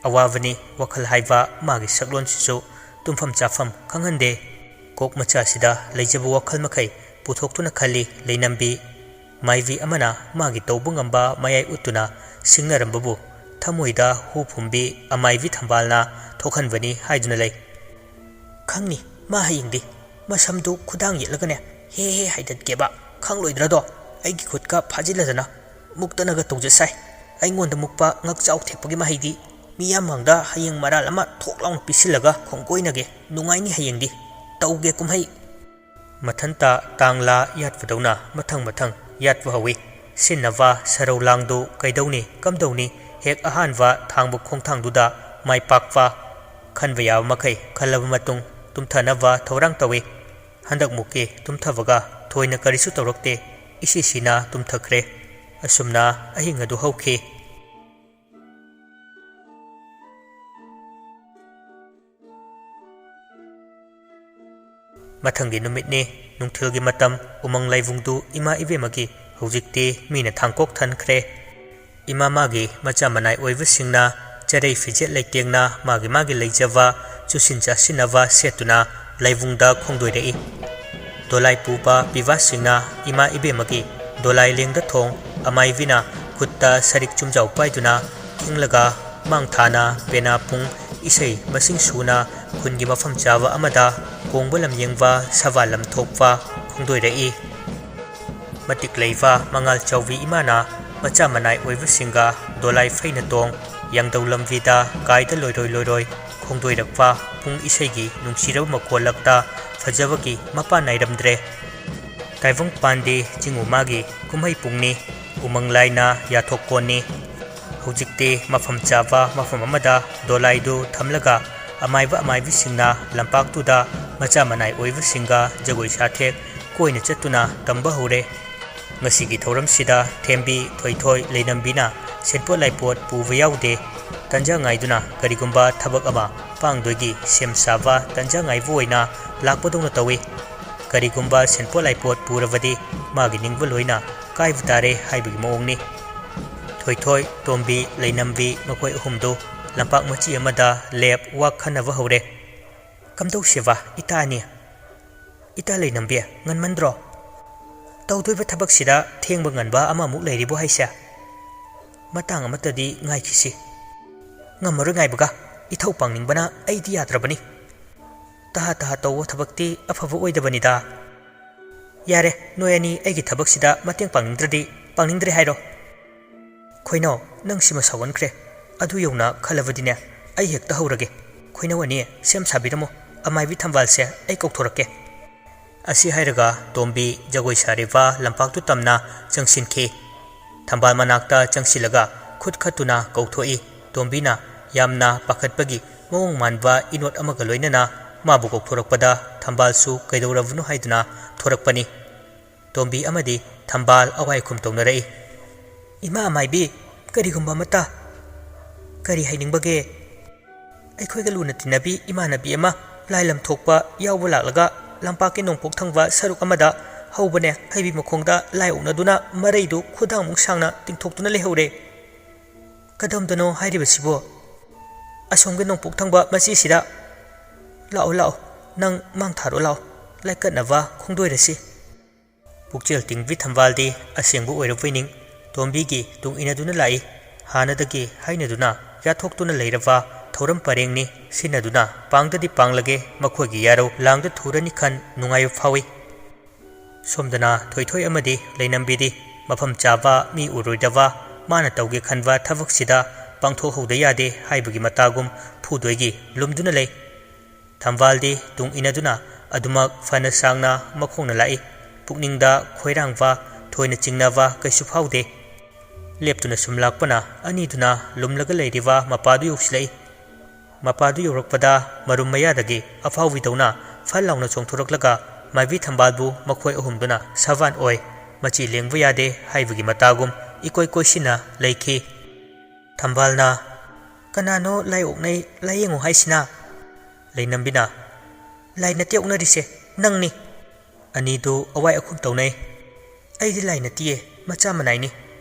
ꯑꯋꯥꯕꯅꯤ ꯋꯥꯈꯜ ꯍꯥꯏꯕ ꯃꯥꯒꯤ ꯁꯛꯂꯣꯟꯁꯤꯁꯨ ꯇꯨꯝꯐꯝ ꯆꯥꯐꯝ ꯈꯪꯍꯟꯗꯦ꯫ ꯀꯣꯛ ꯃꯆꯥꯁꯤꯗ ꯂꯩꯖꯕ ꯋꯥꯈꯜ ꯃꯈꯩ ꯄꯨꯊꯣꯛꯇꯨꯅ ꯈꯜꯂꯤ ꯂꯩꯅꯝꯕꯤ꯫ ꯃꯥꯏꯕꯤ ꯑꯃꯅ ꯃꯥꯒꯤ ꯇꯧꯕ ꯉꯝꯕ ꯃꯌꯥꯏ ꯎꯠꯇꯨꯅ ꯁꯤꯡꯅꯔꯝꯕꯕꯨ ꯊꯃꯣꯏꯗ ꯍꯨ ꯐꯨꯝꯕꯤ ꯑꯃꯥꯏꯕꯤ ꯊꯝꯕꯥꯜꯅ ꯊꯣꯛꯍꯟꯕꯅꯤ ꯍꯥꯏꯗꯨꯅ ꯂꯩ꯫ "ꯈꯪꯅꯤ, ꯃꯥ ꯍꯌꯦꯡꯗꯤ ꯃꯁꯝꯗꯨ ꯈꯨꯗꯥꯡ ꯌꯦꯠꯂꯒꯅꯦ ꯍꯦ ꯍꯦ ꯍꯥꯏꯗꯠꯀꯦꯕ꯫ ꯈꯪꯂꯣꯏꯗ꯭ꯔꯗꯣ? ꯑꯩꯒꯤ ꯈꯨꯠꯀ ꯐꯥꯖꯤꯜꯂꯗꯅ ꯃꯨꯛꯇꯅꯒ ꯇꯧꯖꯁꯥꯏ꯫ ꯑꯩꯉꯣꯟꯗ ꯃꯨꯛꯄ ꯉꯛꯆꯥꯎ ꯊꯦꯛꯄꯒꯤ ꯃꯍꯩꯗꯤ ꯃꯤꯌꯥꯝ ꯃꯥꯡꯗ ꯍꯌꯦꯡ ꯃꯔꯥꯜ ꯑꯃ ꯊꯣꯛ ꯂꯥꯎꯅ ꯄꯤꯁꯤꯜꯂꯒ ꯈꯣꯡꯒꯣꯏꯅꯒꯦ꯫ ꯅꯨꯡꯉꯥꯏꯅꯤ ꯍꯌꯦꯡꯗꯤ꯫ ꯇꯧꯒꯦ ꯀꯨꯝꯍꯩ꯫" ꯃꯊꯟꯇ ꯇꯥꯡꯂꯥ ꯌꯥꯠꯄꯗꯧꯅ ꯃꯊꯪ ꯃꯊꯪ ꯌꯥꯠꯄ ꯍꯧꯏ꯫ ꯁꯤꯟꯅꯕ ꯁꯔꯧ ꯂꯥꯡꯗꯨ ꯀꯩꯗꯧꯅꯤ ꯀꯝꯗꯧꯅꯤ ꯍꯦꯛ ꯑꯍꯥꯟꯕ ꯊꯥꯡꯕ ꯈꯣꯡꯊꯥꯡꯗꯨꯗ ꯃꯥꯏ ꯄꯥꯛꯄ꯫ ꯈꯟꯕ ꯌꯥꯕ ꯃꯈꯩ ꯈꯜꯂꯕ ꯃꯇꯨꯡ ꯇꯨꯝꯊꯅꯕ ꯊꯧꯔꯥꯡ ꯇꯧꯏ꯫ ꯍꯟꯗꯛꯃꯨꯛꯀꯤ ꯇꯨꯝꯊꯕꯒ ꯊꯣꯏꯅ ꯀꯔꯤꯁꯨ ꯇꯧꯔꯛꯇꯦ꯫ ꯏꯁꯤ ꯁꯤꯅ ꯇꯨꯝꯊꯈ꯭ꯔꯦ꯫ ꯑꯁꯨꯝꯅ ꯑꯍꯤꯡ ꯑꯗꯨ ꯍꯧꯈꯤ꯫ ꯃꯊꯪꯒꯤ ꯅꯨꯃꯤꯠꯅꯤ꯫ ꯅꯨꯡꯊꯤꯜꯒꯤ ꯃꯇꯝ꯫ ꯎꯃꯪ ꯂꯥꯏꯕꯨꯡꯗꯨ ꯏꯃꯥ ꯏꯕꯦꯝꯃꯒꯤ ꯍꯧꯖꯤꯛꯇꯤ ꯃꯤꯅ ꯊꯥꯡꯀꯣꯛ ꯊꯟꯈ꯭ꯔꯦ꯫ ꯏꯃꯥ ꯃꯥꯒꯤ ꯃꯆꯥ ꯃꯅꯥꯏ ꯑꯣꯏꯕꯁꯤꯡꯅ ꯆꯔꯩ ꯐꯤꯖꯦꯠ ꯂꯩꯇꯦꯡꯅ ꯃꯥꯒꯤ ꯃꯥꯒꯤ ꯂꯩꯖꯕ ꯆꯨꯁꯤꯟ ꯆꯥꯁꯤꯟꯅꯕ ꯁꯦꯠꯇꯨꯅ ꯂꯥꯏꯕꯨꯡꯗ ꯈꯣꯡꯗꯣꯏꯔꯛꯏ꯫ ꯗꯣꯂꯥꯏ ꯄꯨꯕ ꯄꯤꯕꯥꯁꯤꯡꯅ ꯏꯃꯥ ꯏꯕꯦꯝꯃꯒꯤ ꯗꯣꯂꯥꯏ ꯂꯦꯡꯗ ꯊꯣꯡ ꯑꯃꯥꯏꯕꯤꯅ ꯈꯨꯠꯇ ꯁꯔꯤꯛ ꯆꯨꯝꯖꯥꯎ ꯄꯥꯏꯗꯨꯅ ꯈꯤꯡꯂꯒ ꯃꯥꯡ ꯊꯥꯅ ꯄꯦꯅꯥ ꯄꯨꯡ ꯏꯁꯩ ꯃꯁꯤꯡ ꯁꯨꯅ ꯈꯨꯟꯒꯤ ꯃꯐꯝ ꯆꯥꯕ ꯑꯃꯗ ꯀꯣꯡꯕ ꯂꯝꯌꯦꯡꯕ ꯁꯕꯥ ꯂꯝ ꯊꯣꯛꯄ ꯈꯣꯡꯗꯣꯏꯔꯛꯏ꯫ ꯃꯇꯤꯛ ꯂꯩꯕ ꯃꯉꯥꯜ ꯆꯥꯎꯕꯤ ꯏꯃꯥꯅ ꯃꯆꯥ ꯃꯅꯥꯏ ꯑꯣꯏꯕꯁꯤꯡꯒ ꯗꯣꯂꯥꯏ ꯐꯩꯅ ꯇꯣꯡ, ꯌꯥꯡꯗꯧ ꯂꯝꯕꯤꯗ ꯀꯥꯏꯗ ꯂꯣꯏꯔꯣꯏ ꯂꯣꯏꯔꯣꯏ ꯈꯣꯡꯗꯣꯏꯔꯛꯄ ꯄꯨꯡ ꯏꯁꯩꯒꯤ ꯅꯨꯡꯁꯤꯔꯕ ꯃꯈꯣꯜꯂꯛꯇ ꯐꯖꯕꯒꯤ ꯃꯄꯥꯟ ꯅꯥꯏꯔꯝꯗ꯭ꯔꯦ꯫ ꯇꯥꯏꯕꯪ ꯄꯥꯟꯗꯤ ꯆꯤꯡꯉꯨ ꯃꯥꯒꯤ ꯀꯨꯝꯍꯩ ꯄꯨꯡꯅꯤ, ꯎꯃꯪ ꯂꯥꯏꯅ ꯌꯥꯊꯣꯛꯀꯣꯟꯅꯤ꯫ ꯍꯧꯖꯤꯛꯇꯤ ꯃꯐꯝ ꯆꯥꯕ ꯃꯐꯝ ꯑꯃꯗ ꯗꯣꯂꯥꯏꯗꯨ ꯊꯝꯂꯒ ꯑꯃꯥꯏꯕ ꯑꯃꯥꯏꯕꯤꯁꯤꯡꯅ ꯂꯝꯄꯥꯛꯇꯨꯗ ꯃꯆꯥ ꯃꯅꯥꯏ ꯑꯣꯏꯕꯁꯤꯡꯒ ꯖꯒꯣꯏ ꯁꯥꯊꯦꯛ ꯀꯣꯏꯅ ꯆꯠꯇꯨꯅ ꯇꯝꯕ ꯍꯧꯔꯦ꯫ ꯉꯁꯤꯒꯤ ꯊꯧꯔꯝꯁꯤꯗ ꯊꯦꯝꯕꯤ, ꯊꯣꯏꯊꯣꯏ, ꯂꯩꯅꯝꯕꯤꯅ ꯁꯦꯟꯄꯣꯠ ꯂꯥꯏꯄꯣꯠ ꯄꯨꯕ ꯌꯥꯎꯗꯦ꯫ ꯇꯟꯖꯥ ꯉꯥꯏꯗꯨꯅ ꯀꯔꯤꯒꯨꯝꯕ ꯊꯕꯛ ꯑꯃ ꯄꯥꯡꯗꯣꯏꯒꯤ ꯁꯦꯝ ꯁꯥꯕ ꯇꯟꯖꯥ ꯉꯥꯏꯕ ꯑꯣꯏꯅ ꯂꯥꯛꯄꯗꯧꯅ ꯇꯧꯏ꯫ ꯀꯔꯤꯒꯨꯝꯕ ꯁꯦꯟꯄꯣꯠ ꯂꯥꯏꯄꯣꯠ ꯄꯨꯔꯕꯗꯤ ꯃꯥꯒꯤ ꯅꯤꯡꯕ ꯂꯣꯏꯅ ꯀꯥꯏꯕ ꯇꯥꯔꯦ ꯍꯥꯏꯕꯒꯤ ꯃꯑꯣꯡꯅꯤ꯫ ꯊꯣꯏꯊꯣꯏ, ꯇꯣꯝꯕꯤ, ꯂꯩꯅꯝꯕꯤ ꯃꯈꯣꯏ ꯑꯍꯨꯝꯗꯨ ꯂꯝꯄꯥꯛ ꯃꯆꯤ ꯑꯃꯗ ꯂꯦꯞ ꯋꯥꯛ ꯈꯟꯅꯕ ꯍꯧꯔꯦ꯫ "ꯀꯝꯗꯧꯁꯦꯕ ꯏꯇꯥ ꯑꯅꯤ? ꯏꯇꯥ ꯂꯩꯅꯝꯕꯤ, ꯉꯟꯃꯟꯗ꯭ꯔꯣ? ꯇꯧꯗꯣꯏꯕ ꯊꯕꯛꯁꯤꯗ ꯊꯦꯡꯕ ꯉꯟꯕ ꯑꯃꯃꯨꯛ ꯂꯩꯔꯤꯕꯣ ꯍꯥꯏꯁꯦ? ꯃꯇꯥꯡ ꯑꯃꯠꯇꯗꯤ ꯉꯥꯏꯈꯤꯁꯤ꯫ ꯉꯝꯃꯔꯣꯏ ꯉꯥꯏꯕꯒ, ꯏꯊꯧ ꯄꯥꯡꯅꯤꯡꯕꯅ ꯑꯩꯗꯤ ꯌꯥꯗ꯭ꯔꯕꯅꯤ꯫ ꯇꯍꯥ ꯇꯍꯥ ꯇꯧꯕ ꯊꯕꯛꯇꯤ ꯑꯐꯕ ꯑꯣꯏꯗꯕꯅꯤꯗ꯫ ꯌꯥꯔꯦ, ꯅꯣꯏ ꯑꯅꯤ ꯑꯩꯒꯤ ꯊꯕꯛꯁꯤꯗ ꯃꯇꯦꯡ ꯄꯥꯡꯅꯤꯡꯗ꯭ꯔꯗꯤ ꯄꯥꯡꯅꯤꯡꯗ꯭ꯔꯦ ꯍꯥꯏꯔꯣ꯫ ꯈꯣꯏꯅꯥꯎ, ꯅꯪ ꯁꯤꯃ ꯁꯥꯎꯍꯟꯈ꯭ꯔꯦ꯫ ꯑꯗꯨ ꯌꯧꯅ ꯈꯜꯂꯕꯗꯤꯅꯦ, ꯑꯩ ꯍꯦꯛꯇ ꯍꯧꯔꯒꯦ꯫ ꯈꯣꯏꯅꯥꯎ ꯑꯅꯤ, ꯁꯦꯝ ꯁꯥꯕꯤꯔꯝꯃꯣ, ꯑꯃꯥꯏꯕꯤ ꯊꯝꯕꯥꯜꯁꯦ ꯑꯩ ꯀꯧꯊꯣꯔꯛꯀꯦ꯫" ꯑꯁꯤ ꯍꯥꯏꯔꯒ ꯇꯣꯝꯕꯤ ꯖꯒꯣꯏ ꯁꯥꯔꯤꯕ ꯂꯝꯄꯥꯛꯇꯨ ꯇꯝꯅ ꯆꯪꯁꯤꯟꯈꯤ꯫ ꯊꯝꯕꯥꯜ ꯃꯅꯥꯛꯇ ꯆꯪꯁꯤꯜꯂꯒ ꯈꯨꯠ ꯈꯠꯇꯨꯅ ꯀꯧꯊꯣꯛꯏ꯫ ꯇꯣꯝꯕꯤꯅ ꯌꯥꯝꯅ ꯄꯥꯈꯠꯄꯒꯤ ꯃꯑꯣꯡ ꯃꯥꯟꯕ ꯏꯅꯣꯠ ꯑꯃꯒ ꯂꯣꯏꯅꯅ ꯃꯥꯕꯨ ꯀꯧꯊꯣꯔꯛꯄꯗ ꯊꯝꯕꯥꯜꯁꯨ ꯀꯩꯗꯧꯔꯕꯅꯣ ꯍꯥꯏꯗꯨꯅ ꯊꯣꯔꯛꯄꯅꯤ꯫ ꯇꯣꯝꯕꯤ ꯑꯃꯗꯤ ꯊꯝꯕꯥꯜ ꯑꯋꯥꯏꯈꯨꯝ ꯇꯧꯅꯔꯛꯏ꯫ "ꯏꯃꯥ ꯑꯃꯥꯏꯕꯤ, ꯀꯔꯤꯒꯨꯝꯕ ꯑꯃꯠꯇ?" "ꯀꯔꯤ ꯍꯥꯏꯅꯤꯡꯕꯒꯦ?" "ꯑꯩꯈꯣꯏꯒ ꯂꯨꯅ ꯇꯤꯟꯅꯕꯤ ꯏꯃꯥꯟꯅꯕꯤ ꯑꯃ ꯂꯥꯏ ꯂꯝ ꯊꯣꯛꯄ ꯌꯥꯎꯕ ꯂꯥꯛꯂꯒ ꯂꯝꯄꯥꯛꯀꯤ ꯅꯣꯡꯄꯣꯛ ꯊꯪꯕ ꯁꯔꯨꯛ ꯑꯃꯗ ꯍꯧꯕꯅꯦ ꯍꯩꯕꯤ ꯃꯈꯣꯡꯗ ꯂꯥꯏ ꯑꯣꯛꯅꯗꯨꯅ ꯃꯔꯩꯗꯨ ꯈꯨꯗꯥꯡꯃꯨꯛ ꯁꯥꯡꯅ ꯇꯤꯡꯊꯣꯛꯇꯨꯅ ꯂꯩꯍꯧꯔꯦ꯫" "ꯀꯗꯣꯝꯗꯅꯣ ꯍꯥꯏꯔꯤꯕꯁꯤꯕꯣ?" "ꯑꯁꯣꯝꯒꯤ ꯅꯣꯡꯄꯣꯛ ꯊꯪꯕ ꯃꯆꯦꯁꯤꯗ꯫ ꯂꯥꯛꯑꯣ, ꯂꯥꯛꯑꯣ, ꯅꯪ ꯃꯥꯡ ꯊꯥꯔꯣ ꯂꯥꯛꯑꯣ, ꯂꯥꯏꯀꯠꯅꯕ ꯈꯣꯡꯗꯣꯏꯔꯁꯤ꯫" ꯄꯨꯛꯆꯦꯜ ꯇꯤꯡꯕꯤ ꯊꯝꯕꯥꯜꯗꯤ ꯑꯁꯦꯡꯕ ꯑꯣꯏꯔꯕꯣꯏ ꯅꯤꯡ ꯇꯣꯝꯕꯤꯒꯤ ꯇꯨꯡ ꯏꯟꯅꯗꯨꯅ ꯂꯥꯛꯏ꯫ ꯍꯥꯟꯅꯗꯒꯤ ꯍꯥꯏꯅꯗꯨꯅ ꯌꯥꯊꯣꯛꯇꯨꯅ ꯂꯩꯔꯕ ꯊꯧꯔꯝ ꯄꯔꯦꯡꯅꯤ꯫ ꯁꯤꯟꯅꯗꯨꯅ ꯄꯥꯡꯗꯗꯤ ꯄꯥꯡꯂꯒꯦ, ꯃꯈꯣꯏꯒꯤ ꯌꯥꯔꯧ ꯂꯥꯡꯗ ꯊꯨꯔꯅꯤ ꯈꯟ ꯅꯨꯡꯉꯥꯏꯕ ꯐꯥꯎꯏ꯫ ꯁꯣꯝꯗꯅ ꯊꯣꯏꯊꯣꯏ ꯑꯃꯗꯤ ꯂꯩꯅꯝꯕꯤꯗꯤ ꯃꯐꯝ ꯆꯥꯕ, ꯃꯤ ꯎꯔꯣꯏꯗꯕ, ꯃꯥꯅ ꯇꯧꯒꯦ ꯈꯟꯕ ꯊꯕꯛꯁꯤꯗ ꯄꯥꯡꯊꯣꯛꯍꯧꯗ ꯌꯥꯗꯦ ꯍꯥꯏꯕꯒꯤ ꯃꯇꯥꯒꯨꯝ ꯐꯨꯗꯣꯏꯒꯤ ꯂꯨꯝꯗꯨꯅ ꯂꯩ꯫ ꯊꯝꯕꯥꯜꯗꯤ ꯇꯨꯡ ꯏꯟꯅꯗꯨꯅ ꯑꯗꯨꯃꯛ ꯐꯅ ꯁꯥꯡꯅ ꯃꯈꯣꯡꯅ ꯂꯥꯛꯏ꯫ ꯄꯨꯛꯅꯤꯡꯗ ꯈꯣꯏꯔꯥꯡꯕ, ꯊꯣꯏꯅ ꯆꯤꯡꯅꯕ ꯀꯩꯁꯨ ꯐꯥꯎꯗꯦ꯫ ꯂꯦꯞꯇꯨꯅ ꯁꯨꯝ ꯂꯥꯛꯄꯅ ꯑꯅꯤꯗꯨꯅ ꯂꯨꯝꯂꯒ ꯂꯩꯔꯤꯕ ꯃꯄꯥꯗꯨ ꯌꯧꯁꯤꯜꯂꯛꯏ꯫ ꯃꯄꯥꯗꯨ ꯌꯧꯔꯛꯄꯗ ꯃꯔꯨꯝ ꯃꯌꯥꯗꯒꯤ ꯑꯐꯥꯎꯕꯤꯗꯧꯅ ꯐꯜ ꯂꯥꯎꯅ ꯆꯣꯡꯊꯣꯔꯛꯂꯒ ꯃꯥꯏꯕꯤ ꯊꯝꯕꯥꯜꯕꯨ ꯃꯈꯣꯏ ꯑꯍꯨꯝꯗꯨꯅ ꯁꯕꯥꯟ ꯑꯣꯏ, ꯃꯆꯤ ꯂꯦꯡꯕ ꯌꯥꯗꯦ ꯍꯥꯏꯕꯒꯤ ꯃꯇꯥꯒꯨꯝ ꯏꯀꯣꯏ ꯀꯣꯏꯁꯤꯟꯅ ꯂꯩꯈꯤ꯫ ꯊꯝꯕꯥꯜꯅ, "ꯀꯅꯥꯅꯣ ꯂꯥꯏ ꯑꯣꯛꯅꯩ ꯂꯥꯏꯌꯦꯡꯉꯨ ꯍꯥꯏꯁꯤꯅ?" ꯂꯩꯅꯝꯕꯤꯅ, "ꯂꯥꯏ ꯅꯠꯇꯦ ꯑꯣꯛꯅꯔꯤꯁꯦ, ꯅꯪꯅꯤ!" ꯑꯅꯤꯗꯨ ꯑꯋꯥꯏ ꯑꯈꯨꯝ ꯇꯧꯅꯩ꯫ "ꯑꯩꯗꯤ ꯂꯥꯏ ꯅꯠꯇꯤꯌꯦ, ꯃꯆꯥ ꯃꯅꯥꯏꯅꯤ꯫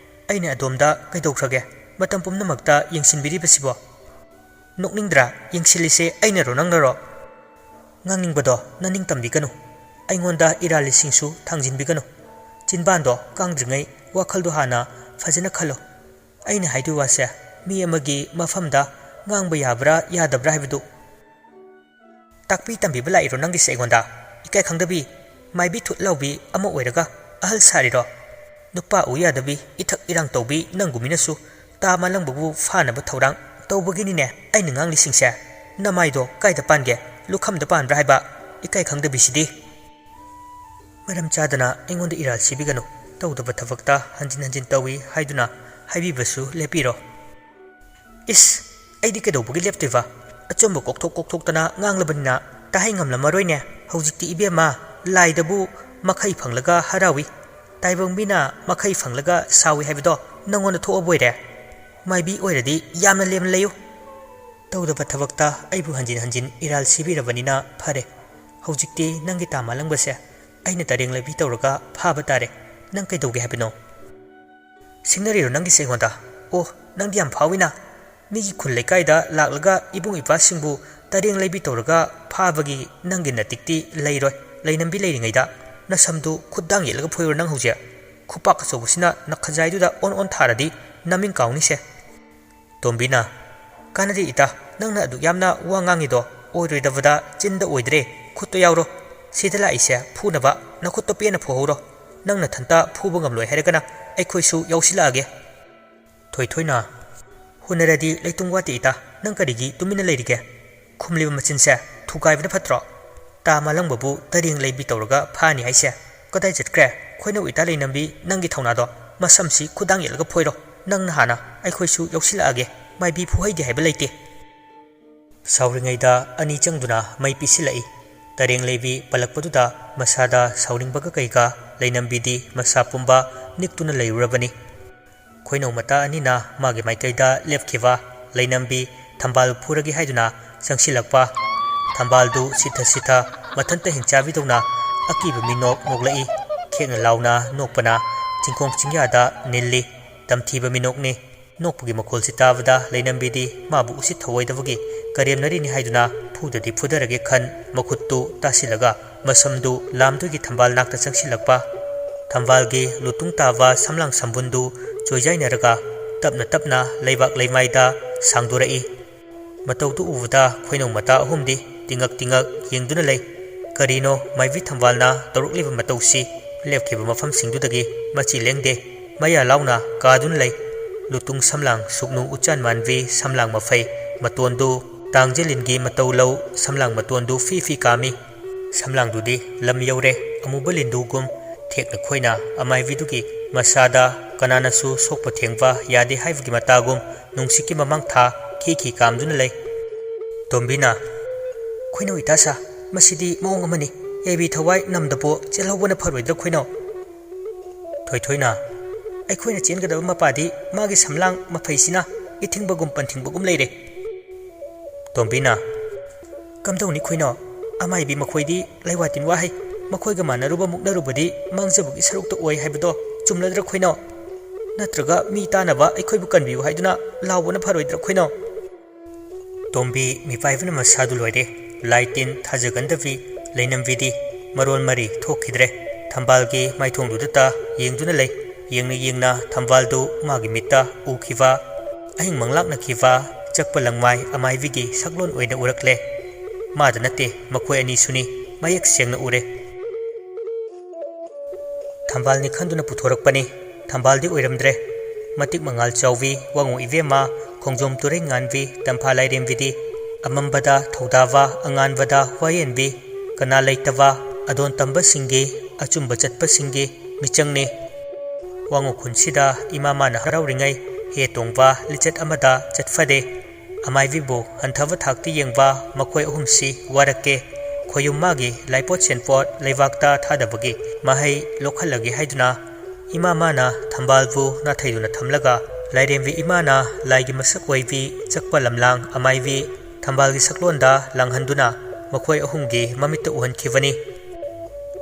ꯑꯩꯅ ꯑꯗꯣꯝꯗ ꯀꯩꯗꯧꯈ꯭ꯔꯒꯦ? ꯃꯇꯝ ꯄꯨꯝꯅꯃꯛꯇ ꯌꯦꯡꯁꯤꯟꯕꯤꯔꯤꯕꯁꯤꯕꯣ? ꯅꯣꯛꯅꯤꯡꯗ꯭ꯔꯥ? ꯌꯦꯡꯁꯤꯜꯂꯤꯁꯦ ꯑꯩꯅꯔꯣ ꯅꯪꯅꯔꯣ?" "ꯉꯥꯡꯅꯤꯡꯕꯗꯣ ꯅꯅꯤꯡ ꯇꯝꯕꯤꯒꯅꯨ꯫ ꯑꯩꯉꯣꯟꯗ ꯏꯔꯥꯜ ꯂꯤꯁꯤꯡꯁꯨ ꯊꯥꯡꯖꯤꯟꯕꯤꯒꯅꯨ꯫ ꯆꯤꯟꯕꯥꯟꯗꯣ ꯀꯥꯡꯗ꯭ꯔꯤꯉꯩ ꯋꯥꯈꯜꯗꯣ ꯍꯥꯟꯅ ꯐꯖꯅ ꯈꯜꯂꯣ꯫ ꯑꯩꯅ ꯍꯥꯏꯗꯣꯏ ꯋꯥꯁꯦ ꯃꯤ ꯑꯃꯒꯤ ꯃꯐꯝꯗ ꯉꯥꯡꯕ ꯌꯥꯕ꯭ꯔꯥ ꯌꯥꯗꯕ꯭ꯔꯥ ꯍꯥꯏꯕꯗꯨ ꯇꯥꯛꯄꯤ ꯇꯝꯕꯤꯕ ꯂꯥꯛꯏꯔꯣ ꯅꯪꯒꯤꯁꯦ ꯑꯩꯉꯣꯟꯗ? ꯏꯀꯥꯏ ꯈꯪꯗꯕꯤ, ꯃꯥꯏꯕꯤ ꯊꯨꯠ ꯂꯥꯎꯕꯤ ꯑꯃ ꯑꯣꯏꯔꯒ ꯑꯍꯜ ꯁꯥꯔꯤꯔꯣ? ꯅꯨꯄꯥ ꯎ ꯌꯥꯗꯕꯤ, ꯏꯊꯛ ꯏꯔꯥꯡ ꯇꯧꯕꯤ ꯅꯪꯒꯨꯝꯕꯤꯅꯁꯨ ꯇꯥ ꯃꯥꯂꯪꯕꯕꯨ ꯐꯥꯅꯕ ꯊꯧꯔꯥꯡ ꯇꯧꯕꯒꯤꯅꯤꯅꯦ ꯑꯩꯅ ꯉꯥꯡꯂꯤꯁꯤꯡꯁꯦ꯫ ꯅꯃꯥꯏꯗꯣ ꯀꯥꯏꯗ ꯄꯥꯟꯒꯦ? ꯂꯨꯈꯝꯗ ꯄꯥꯟꯕ꯭ꯔꯥ ꯍꯥꯏꯕ? ꯏꯀꯥꯏ ꯈꯪꯗꯕꯤꯁꯤꯗꯤ!" "ꯃꯔꯝ ꯆꯥꯗꯅ ꯑꯩꯉꯣꯟꯗ ꯏꯔꯥꯜ ꯁꯤꯕꯤꯒꯅꯨ꯫ ꯇꯧꯗꯕ ꯊꯕꯛꯇ ꯍꯟꯖꯤꯟ ꯍꯟꯖꯤꯟ ꯇꯧꯏ ꯍꯥꯏꯗꯨꯅ ꯍꯥꯏꯕꯤꯕꯁꯨ ꯂꯦꯞꯄꯤꯔꯣ?" "ꯏꯁ, ꯑꯩꯗꯤ ꯀꯩꯗꯧꯕꯒꯤ ꯂꯦꯞꯇꯣꯏꯕ? ꯑꯆꯨꯝꯕ ꯀꯣꯛꯊꯣꯛ ꯀꯣꯛꯊꯣꯛꯇꯅ ꯉꯥꯡꯂꯕꯅꯤꯅ ꯇꯥꯍꯩ ꯉꯝꯂꯝꯃꯔꯣꯏꯅꯦ꯫ ꯍꯧꯖꯤꯛꯇꯤ ꯏꯕꯦꯝꯃ, ꯂꯥꯏꯗꯕꯨ ꯃꯈꯩ ꯐꯪꯂꯒ ꯍꯔꯥꯎꯏ, ꯇꯥꯏꯕꯪ ꯃꯤꯅ ꯃꯈꯩ ꯐꯪꯂꯒ ꯁꯥꯎꯏ ꯍꯥꯏꯕꯗꯣ ꯅꯪꯉꯣꯟꯗ ꯊꯣꯛꯑꯕꯣꯏꯔꯦ꯫ ꯃꯥꯏꯕꯤ ꯑꯣꯏꯔꯗꯤ ꯌꯥꯝꯅ ꯂꯦꯝꯅ ꯂꯩꯌꯨ꯫ ꯇꯧꯗꯕ ꯊꯕꯛꯇ ꯑꯩꯕꯨ ꯍꯟꯖꯤꯟ ꯍꯟꯖꯤꯟ ꯏꯔꯥꯜ ꯁꯤꯕꯤꯔꯕꯅꯤꯅ ꯐꯔꯦ꯫ ꯍꯧꯖꯤꯛꯇꯤ ꯅꯪꯒꯤ ꯇꯥ ꯃꯥꯂꯪꯕꯁꯦ ꯑꯩꯅ ꯇꯔꯦꯡ ꯂꯩꯕꯤ ꯇꯧꯔꯒ ꯐꯥꯕ ꯇꯥꯔꯦ꯫ ꯅꯪ ꯀꯩꯗꯧꯒꯦ ꯍꯥꯏꯕꯅꯣ?" "ꯁꯤꯡꯅꯔꯤꯔꯣ ꯅꯪꯒꯤꯁꯦ ꯑꯩꯉꯣꯟꯗ? ꯑꯣ, ꯅꯪꯗꯤ ꯌꯥꯝ ꯐꯥꯎꯏꯅ꯫ ꯃꯤꯒꯤ ꯈꯨꯜ ꯂꯩꯀꯥꯏꯗ ꯂꯥꯛꯂꯒ ꯏꯕꯨꯡ ꯏꯄ꯭ꯋꯥꯁꯤꯡꯕꯨ ꯇꯔꯦꯡ ꯂꯩꯕꯤ ꯇꯧꯔꯒ ꯐꯥꯕꯒꯤ ꯅꯪꯒꯤ ꯅꯇꯤꯛꯇꯤ ꯂꯩꯔꯣꯏ꯫ ꯂꯩꯅꯝꯕꯤ ꯂꯩꯔꯤꯉꯩꯗ ꯅꯁꯝꯗꯨ ꯈꯨꯠꯗꯥꯡ ꯌꯦꯠꯂꯒ ꯐꯣꯏꯔꯣ ꯅꯪ ꯍꯧꯖꯤꯛ꯫ ꯈꯨꯄꯥꯛ ꯑꯆꯧꯕꯁꯤꯅ ꯅꯈꯖꯥꯏꯗꯨꯗ ꯑꯣꯟ ꯑꯣꯟ ꯊꯥꯔꯗꯤ ꯅꯃꯤꯡ ꯀꯥꯎꯅꯤꯁꯦ꯫" ꯇꯣꯝꯕꯤꯅ, "ꯀꯥꯟꯅꯗꯦ ꯏꯇꯥ, ꯅꯪꯅ ꯑꯗꯨꯛ ꯌꯥꯝꯅ ꯋꯥ ꯉꯥꯡꯉꯤꯗꯣ ꯑꯣꯏꯔꯣꯏꯗꯕꯗ ꯆꯤꯟꯗ ꯑꯣꯏꯗ꯭ꯔꯦ, ꯈꯨꯠꯇꯣ ꯌꯥꯎꯔꯣ꯫ ꯁꯤꯗ ꯂꯥꯛꯏꯁꯦ ꯐꯨꯅꯕ, ꯅꯈꯨꯠꯇꯣ ꯄꯦꯟꯅ ꯐꯨꯍꯧꯔꯣ꯫ ꯅꯪ ꯅꯊꯟꯇ ꯐꯨꯕ ꯉꯝꯂꯣꯏ ꯍꯥꯏꯔꯒꯅ ꯑꯩꯈꯣꯏꯁꯨ ꯌꯥꯎꯁꯤꯜꯂꯛꯑꯒꯦ꯫ ꯊꯣꯏꯊꯣꯏꯅ, ꯍꯨꯟꯅꯔꯗꯤ ꯂꯩꯇꯨꯝ ꯋꯥꯠꯇꯦ ꯏꯇꯥ, ꯅꯪ ꯀꯔꯤꯒꯤ ꯇꯨꯃꯤꯟꯅ ꯂꯩꯔꯤꯒꯦ? ꯈꯨꯝꯂꯤꯕ ꯃꯆꯤꯟꯁꯦ ꯊꯨꯒꯥꯏꯕꯅ ꯐꯠꯇ꯭ꯔꯣ? ꯇꯥ ꯃꯥꯂꯪꯕꯕꯨ ꯇꯔꯦꯡ ꯂꯩꯕꯤ ꯇꯧꯔꯒ ꯐꯥꯅꯤ ꯍꯥꯏꯁꯦ ꯀꯗꯥꯏ ꯆꯠꯈ꯭ꯔꯦ? ꯈꯣꯏꯅꯧ ꯏꯇꯥ ꯂꯩꯅꯝꯕꯤ, ꯅꯪꯒꯤ ꯊꯧꯅꯥꯗꯣ ꯃꯁꯝꯁꯤ ꯈꯨꯗꯥꯡ ꯌꯦꯠꯂꯒ ꯐꯣꯏꯔꯣ꯫ ꯅꯪꯅ ꯍꯥꯟꯅ, ꯑꯩꯈꯣꯏꯁꯨ ꯌꯥꯎꯁꯤꯜꯂꯛꯑꯒꯦ꯫ ꯃꯥꯏꯕꯤ ꯐꯨꯍꯩꯗꯦ ꯍꯥꯏꯕ ꯂꯩꯇꯦ꯫ ꯁꯥꯎꯔꯤꯉꯩꯗ ꯑꯅꯤ ꯆꯪꯗꯨꯅ ꯃꯩ ꯄꯤꯁꯤꯜꯂꯛꯏ꯫ ꯇꯔꯦꯡ ꯂꯩꯕꯤ ꯄꯜꯂꯛꯄꯗꯨꯗ ꯃꯁꯥꯗ ꯁꯥꯎꯅꯤꯡꯕꯒ ꯀꯩꯒ ꯂꯩꯅꯝꯕꯤꯗꯤ ꯃꯁꯥ ꯄꯨꯝꯕ ꯅꯤꯛꯇꯨꯅ ꯂꯩꯔꯨꯔꯕꯅꯤ꯫ ꯈꯣꯏꯅꯧ ꯃꯇꯥ ꯑꯅꯤꯅ ꯃꯥꯒꯤ ꯃꯥꯏꯀꯩꯗ ꯂꯦꯞꯈꯤꯕ꯫ ꯂꯩꯅꯝꯕꯤ ꯊꯝꯕꯥꯜ ꯐꯨꯔꯒꯦ ꯍꯥꯏꯗꯨꯅ ꯆꯪꯁꯤꯜꯂꯛꯄ꯫ ꯊꯝꯕꯥꯜꯗꯨ ꯁꯤꯊ ꯁꯤꯊ ꯃꯊꯟꯇ ꯍꯤꯡꯆꯥꯕꯤꯗꯧꯅ ꯑꯀꯤꯕ ꯃꯤꯅꯣꯛ ꯅꯣꯛꯂꯛꯏ꯫ ꯈꯦꯛꯅ ꯂꯥꯎꯅ ꯅꯣꯛꯄꯅ ꯆꯤꯡꯈꯣꯡ ꯆꯤꯡꯌꯥꯗ ꯅꯤꯜꯂꯤ꯫ ꯇꯝꯊꯤꯕ ꯃꯤꯅꯣꯛꯅꯤ꯫ ꯅꯣꯛꯄꯒꯤ ꯃꯈꯣꯜꯁꯤ ꯇꯥꯕꯗ ꯂꯩꯅꯝꯕꯤꯗꯤ ꯃꯥꯕꯨ ꯎꯁꯤꯠ ꯊꯑꯣꯏꯗꯕꯒꯤ ꯀꯔꯦꯝꯅꯔꯤꯅꯤ ꯍꯥꯏꯗꯨꯅ ꯐꯨꯗꯗꯤ ꯐꯨꯗꯔꯒꯦ ꯈꯟ ꯃꯈꯨꯠꯇꯨ ꯇꯥꯁꯤꯜꯂꯒ ꯃꯁꯝꯗꯨ ꯂꯥꯝꯗꯨꯒꯤ ꯊꯝꯕꯥꯜ ꯅꯥꯛꯇ ꯆꯪꯁꯤꯜꯂꯛꯄ꯫ ꯊꯝꯕꯥꯜꯒꯤ ꯂꯨꯇꯨꯡ ꯇꯥꯕ ꯁꯝꯂꯥꯡ ꯁꯝꯕꯨꯟꯗꯨ ꯆꯣꯏꯖꯥꯏꯅꯔꯒ ꯇꯞꯅ ꯇꯞꯅ ꯂꯩꯕꯥꯛ ꯂꯩꯃꯥꯏꯗ ꯁꯥꯡꯗꯣꯔꯛꯏ꯫ ꯃꯇꯧꯗꯨ ꯎꯕꯗ ꯈꯣꯏꯅꯧ ꯃꯇꯥ ꯑꯍꯨꯝꯗꯤ ꯇꯤꯉꯛ ꯇꯤꯉꯛ ꯌꯦꯡꯗꯨꯅ ꯂꯩ꯫ ꯀꯔꯤꯅꯣ ꯃꯥꯏꯕꯤ ꯊꯝꯕꯥꯜꯅ ꯇꯧꯔꯛꯂꯤꯕ ꯃꯇꯧꯁꯤ? ꯂꯦꯞꯈꯤꯕ ꯃꯐꯝꯁꯤꯡꯗꯨꯗꯒꯤ ꯃꯆꯤ ꯂꯦꯡꯗꯦ꯫ ꯃꯌꯥ ꯂꯥꯎꯅ ꯀꯥꯗꯨꯅ ꯂꯩ꯫ ꯂꯨꯇꯨꯡ ꯁꯝꯂꯥꯡ ꯁꯨꯛꯅꯨ ꯎꯆꯥꯟ ꯃꯥꯟꯕꯤ ꯁꯝꯂꯥꯡ ꯃꯐꯩ ꯃꯇꯣꯟꯗꯨ ꯇꯥꯡꯖꯦꯂꯤꯟꯒꯤ ꯃꯇꯧ ꯂꯧ ꯁꯝꯂꯥꯡ ꯃꯇꯣꯟꯗꯨ ꯐꯤ ꯐꯤ ꯀꯥꯝꯃꯤ꯫ ꯁꯝꯂꯥꯡꯗꯨꯗꯤ ꯂꯝ ꯌꯧꯔꯦ꯫ ꯑꯃꯨꯕ ꯂꯤꯟꯗꯨꯒꯨꯝ ꯊꯦꯛꯅ ꯈꯣꯏꯅ ꯑꯃꯥꯏꯕꯤꯗꯨꯒꯤ ꯃꯁꯥꯗ ꯀꯅꯥꯅꯁꯨ ꯁꯣꯛꯄ ꯊꯦꯡꯕ ꯌꯥꯗꯦ ꯍꯥꯏꯕꯒꯤ ꯃꯇꯥꯒꯨꯝ ꯅꯨꯡꯁꯤꯠꯀꯤ ꯃꯃꯥꯡ ꯊꯥ ꯈꯤ ꯈꯤ ꯀꯥꯝꯗꯨꯅ ꯂꯩ꯫ ꯇꯣꯝꯕꯤꯅ, "ꯈꯣꯏꯅꯧ ꯏꯇꯥꯁꯥ, ꯃꯁꯤꯗꯤ ꯃꯑꯣꯡ ꯑꯃꯅꯤ꯫ ꯌꯥꯏꯕꯤ ꯊꯋꯥꯏ ꯅꯝꯗꯕꯣ ꯆꯦꯜꯍꯧꯕꯅ ꯐꯔꯣꯏꯗ꯭ꯔꯥ ꯈꯣꯏꯅꯧ?" ꯊꯣꯏꯊꯣꯏꯅ, "ꯑꯩꯈꯣꯏꯅ ꯆꯦꯟꯒꯗꯕ ꯃꯄꯥꯗꯤ ꯃꯥꯒꯤ ꯁꯝꯂꯥꯡ ꯃꯐꯩꯁꯤꯅ ꯏꯊꯤꯡꯕꯒꯨꯝ ꯄꯟꯊꯤꯡꯕꯒꯨꯝ ꯂꯩꯔꯦ꯫" ꯇꯣꯝꯕꯤꯅ, "ꯀꯝꯗꯧꯅꯤ ꯈꯣꯏꯅꯣ? ꯑꯃꯥꯏꯕꯤ ꯃꯈꯣꯏꯗꯤ ꯂꯩꯋꯥ ꯇꯤꯟꯋꯥ ꯍꯩ꯫ ꯃꯈꯣꯏꯒ ꯃꯥꯟꯅꯔꯨꯕ ꯃꯨꯛꯅꯔꯨꯕꯗꯤ ꯃꯥꯡꯖꯕꯒꯤ ꯁꯔꯨꯛꯇ ꯑꯣꯏ ꯍꯥꯏꯕꯗꯣ ꯆꯨꯝꯂꯗ꯭ꯔꯥ ꯈꯣꯏꯅꯣ? ꯅꯠꯇ꯭ꯔꯒ ꯃꯤ ꯇꯥꯅꯕ ꯑꯩꯈꯣꯏꯕꯨ ꯀꯟꯕꯤꯌꯨ ꯍꯥꯏꯗꯨꯅ ꯂꯥꯎꯕꯅ ꯐꯔꯣꯏꯗ꯭ꯔꯥ ꯈꯣꯏꯅꯣ?" ꯇꯣꯝꯕꯤ ꯃꯤꯄꯥꯏꯕꯅ ꯃꯁꯥꯗꯨ ꯂꯣꯏꯔꯦ꯫ ꯂꯥꯏ ꯇꯤꯟ ꯊꯥꯖꯒꯟꯗꯕꯤ ꯂꯩꯅꯝꯕꯤꯗꯤ ꯃꯔꯣꯟ ꯃꯔꯤ ꯊꯣꯛꯈꯤꯗ꯭ꯔꯦ꯫ ꯊꯝꯕꯥꯜꯒꯤ ꯃꯥꯏꯊꯣꯡꯗꯨꯗꯇ ꯌꯦꯡꯗꯨꯅ ꯂꯩ꯫ ꯌꯦꯡꯅ ꯌꯦꯡꯅ ꯊꯝꯕꯥꯜꯗꯨ ꯃꯥꯒꯤ ꯃꯤꯠꯇ ꯎꯈꯤꯕ, ꯑꯍꯤꯡ ꯃꯪꯂꯥꯛꯅꯈꯤꯕ ꯆꯛꯄ ꯂꯪꯃꯥꯏ ꯑꯃꯥꯏꯕꯤꯒꯤ ꯁꯛꯂꯣꯟ ꯑꯣꯏꯅ ꯎꯔꯛꯂꯦ꯫ ꯃꯥꯗ ꯅꯠꯇꯦ, ꯃꯈꯣꯏ ꯑꯅꯤꯁꯨꯅꯤ꯫ ꯃꯌꯦꯛ ꯁꯦꯡꯅ ꯎꯔꯦ꯫ ꯊꯝꯕꯥꯜꯅꯤ ꯈꯟꯗꯨꯅ ꯄꯨꯊꯣꯔꯛꯄꯅꯤ꯫ ꯊꯝꯕꯥꯜꯗꯤ ꯑꯣꯏꯔꯝꯗ꯭ꯔꯦ꯫ ꯃꯇꯤꯛ ꯃꯉꯥꯜ ꯆꯥꯎꯕꯤ, ꯋꯥꯉꯨ ꯏꯕꯦꯝꯃ, ꯈꯣꯡꯖꯣꯝ ꯇꯨꯔꯩ ꯉꯥꯟꯕꯤ, ꯇꯝꯐꯥ ꯂꯥꯏꯔꯦꯝꯕꯤꯗꯤ ꯑꯃꯝꯕꯗ ꯊꯧꯗꯥꯕ, ꯑꯉꯥꯟꯕꯗ ꯋꯥꯌꯦꯟꯕꯤ, ꯀꯅꯥ ꯂꯩꯇꯕ ꯑꯗꯣꯟ ꯇꯝꯕꯁꯤꯡꯒꯤ, ꯑꯆꯨꯝꯕ ꯆꯠꯄꯁꯤꯡꯒꯤ ꯃꯤꯆꯪꯅꯤ꯫ ꯋꯥꯉꯨ ꯈꯨꯟꯁꯤꯗ ꯏꯃꯥ ꯃꯥꯅ ꯍꯔꯥꯎꯔꯤꯉꯩ ꯍꯦ ꯇꯣꯡꯕ ꯂꯤꯆꯠ ꯑꯃꯗ ꯆꯠꯐꯗꯦ꯫ ꯑꯃꯥꯏꯕꯤꯕꯨ ꯍꯟꯊꯕ ꯊꯥꯛꯇ ꯌꯦꯡꯕ ꯃꯈꯣꯏ ꯑꯍꯨꯝꯁꯤ ꯋꯥꯔꯛꯀꯦ꯫ ꯈꯣꯌꯨꯝ ꯃꯥꯒꯤ ꯂꯥꯏꯄꯣꯠ ꯁꯦꯟꯄꯣꯠ ꯂꯩꯕꯥꯛꯇ ꯊꯥꯗꯕꯒꯤ ꯃꯍꯩ ꯂꯣꯛꯍꯜꯂꯒꯦ ꯍꯥꯏꯗꯨꯅ ꯏꯃꯥ ꯃꯥꯅ ꯊꯝꯕꯥꯜꯕꯨ ꯅꯥꯊꯩꯗꯨꯅ ꯊꯝꯂꯒ ꯂꯥꯏꯔꯦꯝꯕꯤ ꯏꯃꯥꯅ ꯂꯥꯏꯒꯤ ꯃꯁꯛ ꯑꯣꯏꯕꯤ ꯆꯛꯄ ꯂꯝꯂꯥꯡ ꯑꯃꯥꯏꯕꯤ ꯊꯝꯕꯥꯜꯒꯤ ꯁꯛꯂꯣꯟꯗ ꯂꯥꯡꯍꯟꯗꯨꯅ ꯃꯈꯣꯏ ꯑꯍꯨꯝꯒꯤ ꯃꯃꯤꯠꯇ ꯎꯍꯟꯈꯤꯕꯅꯤ꯫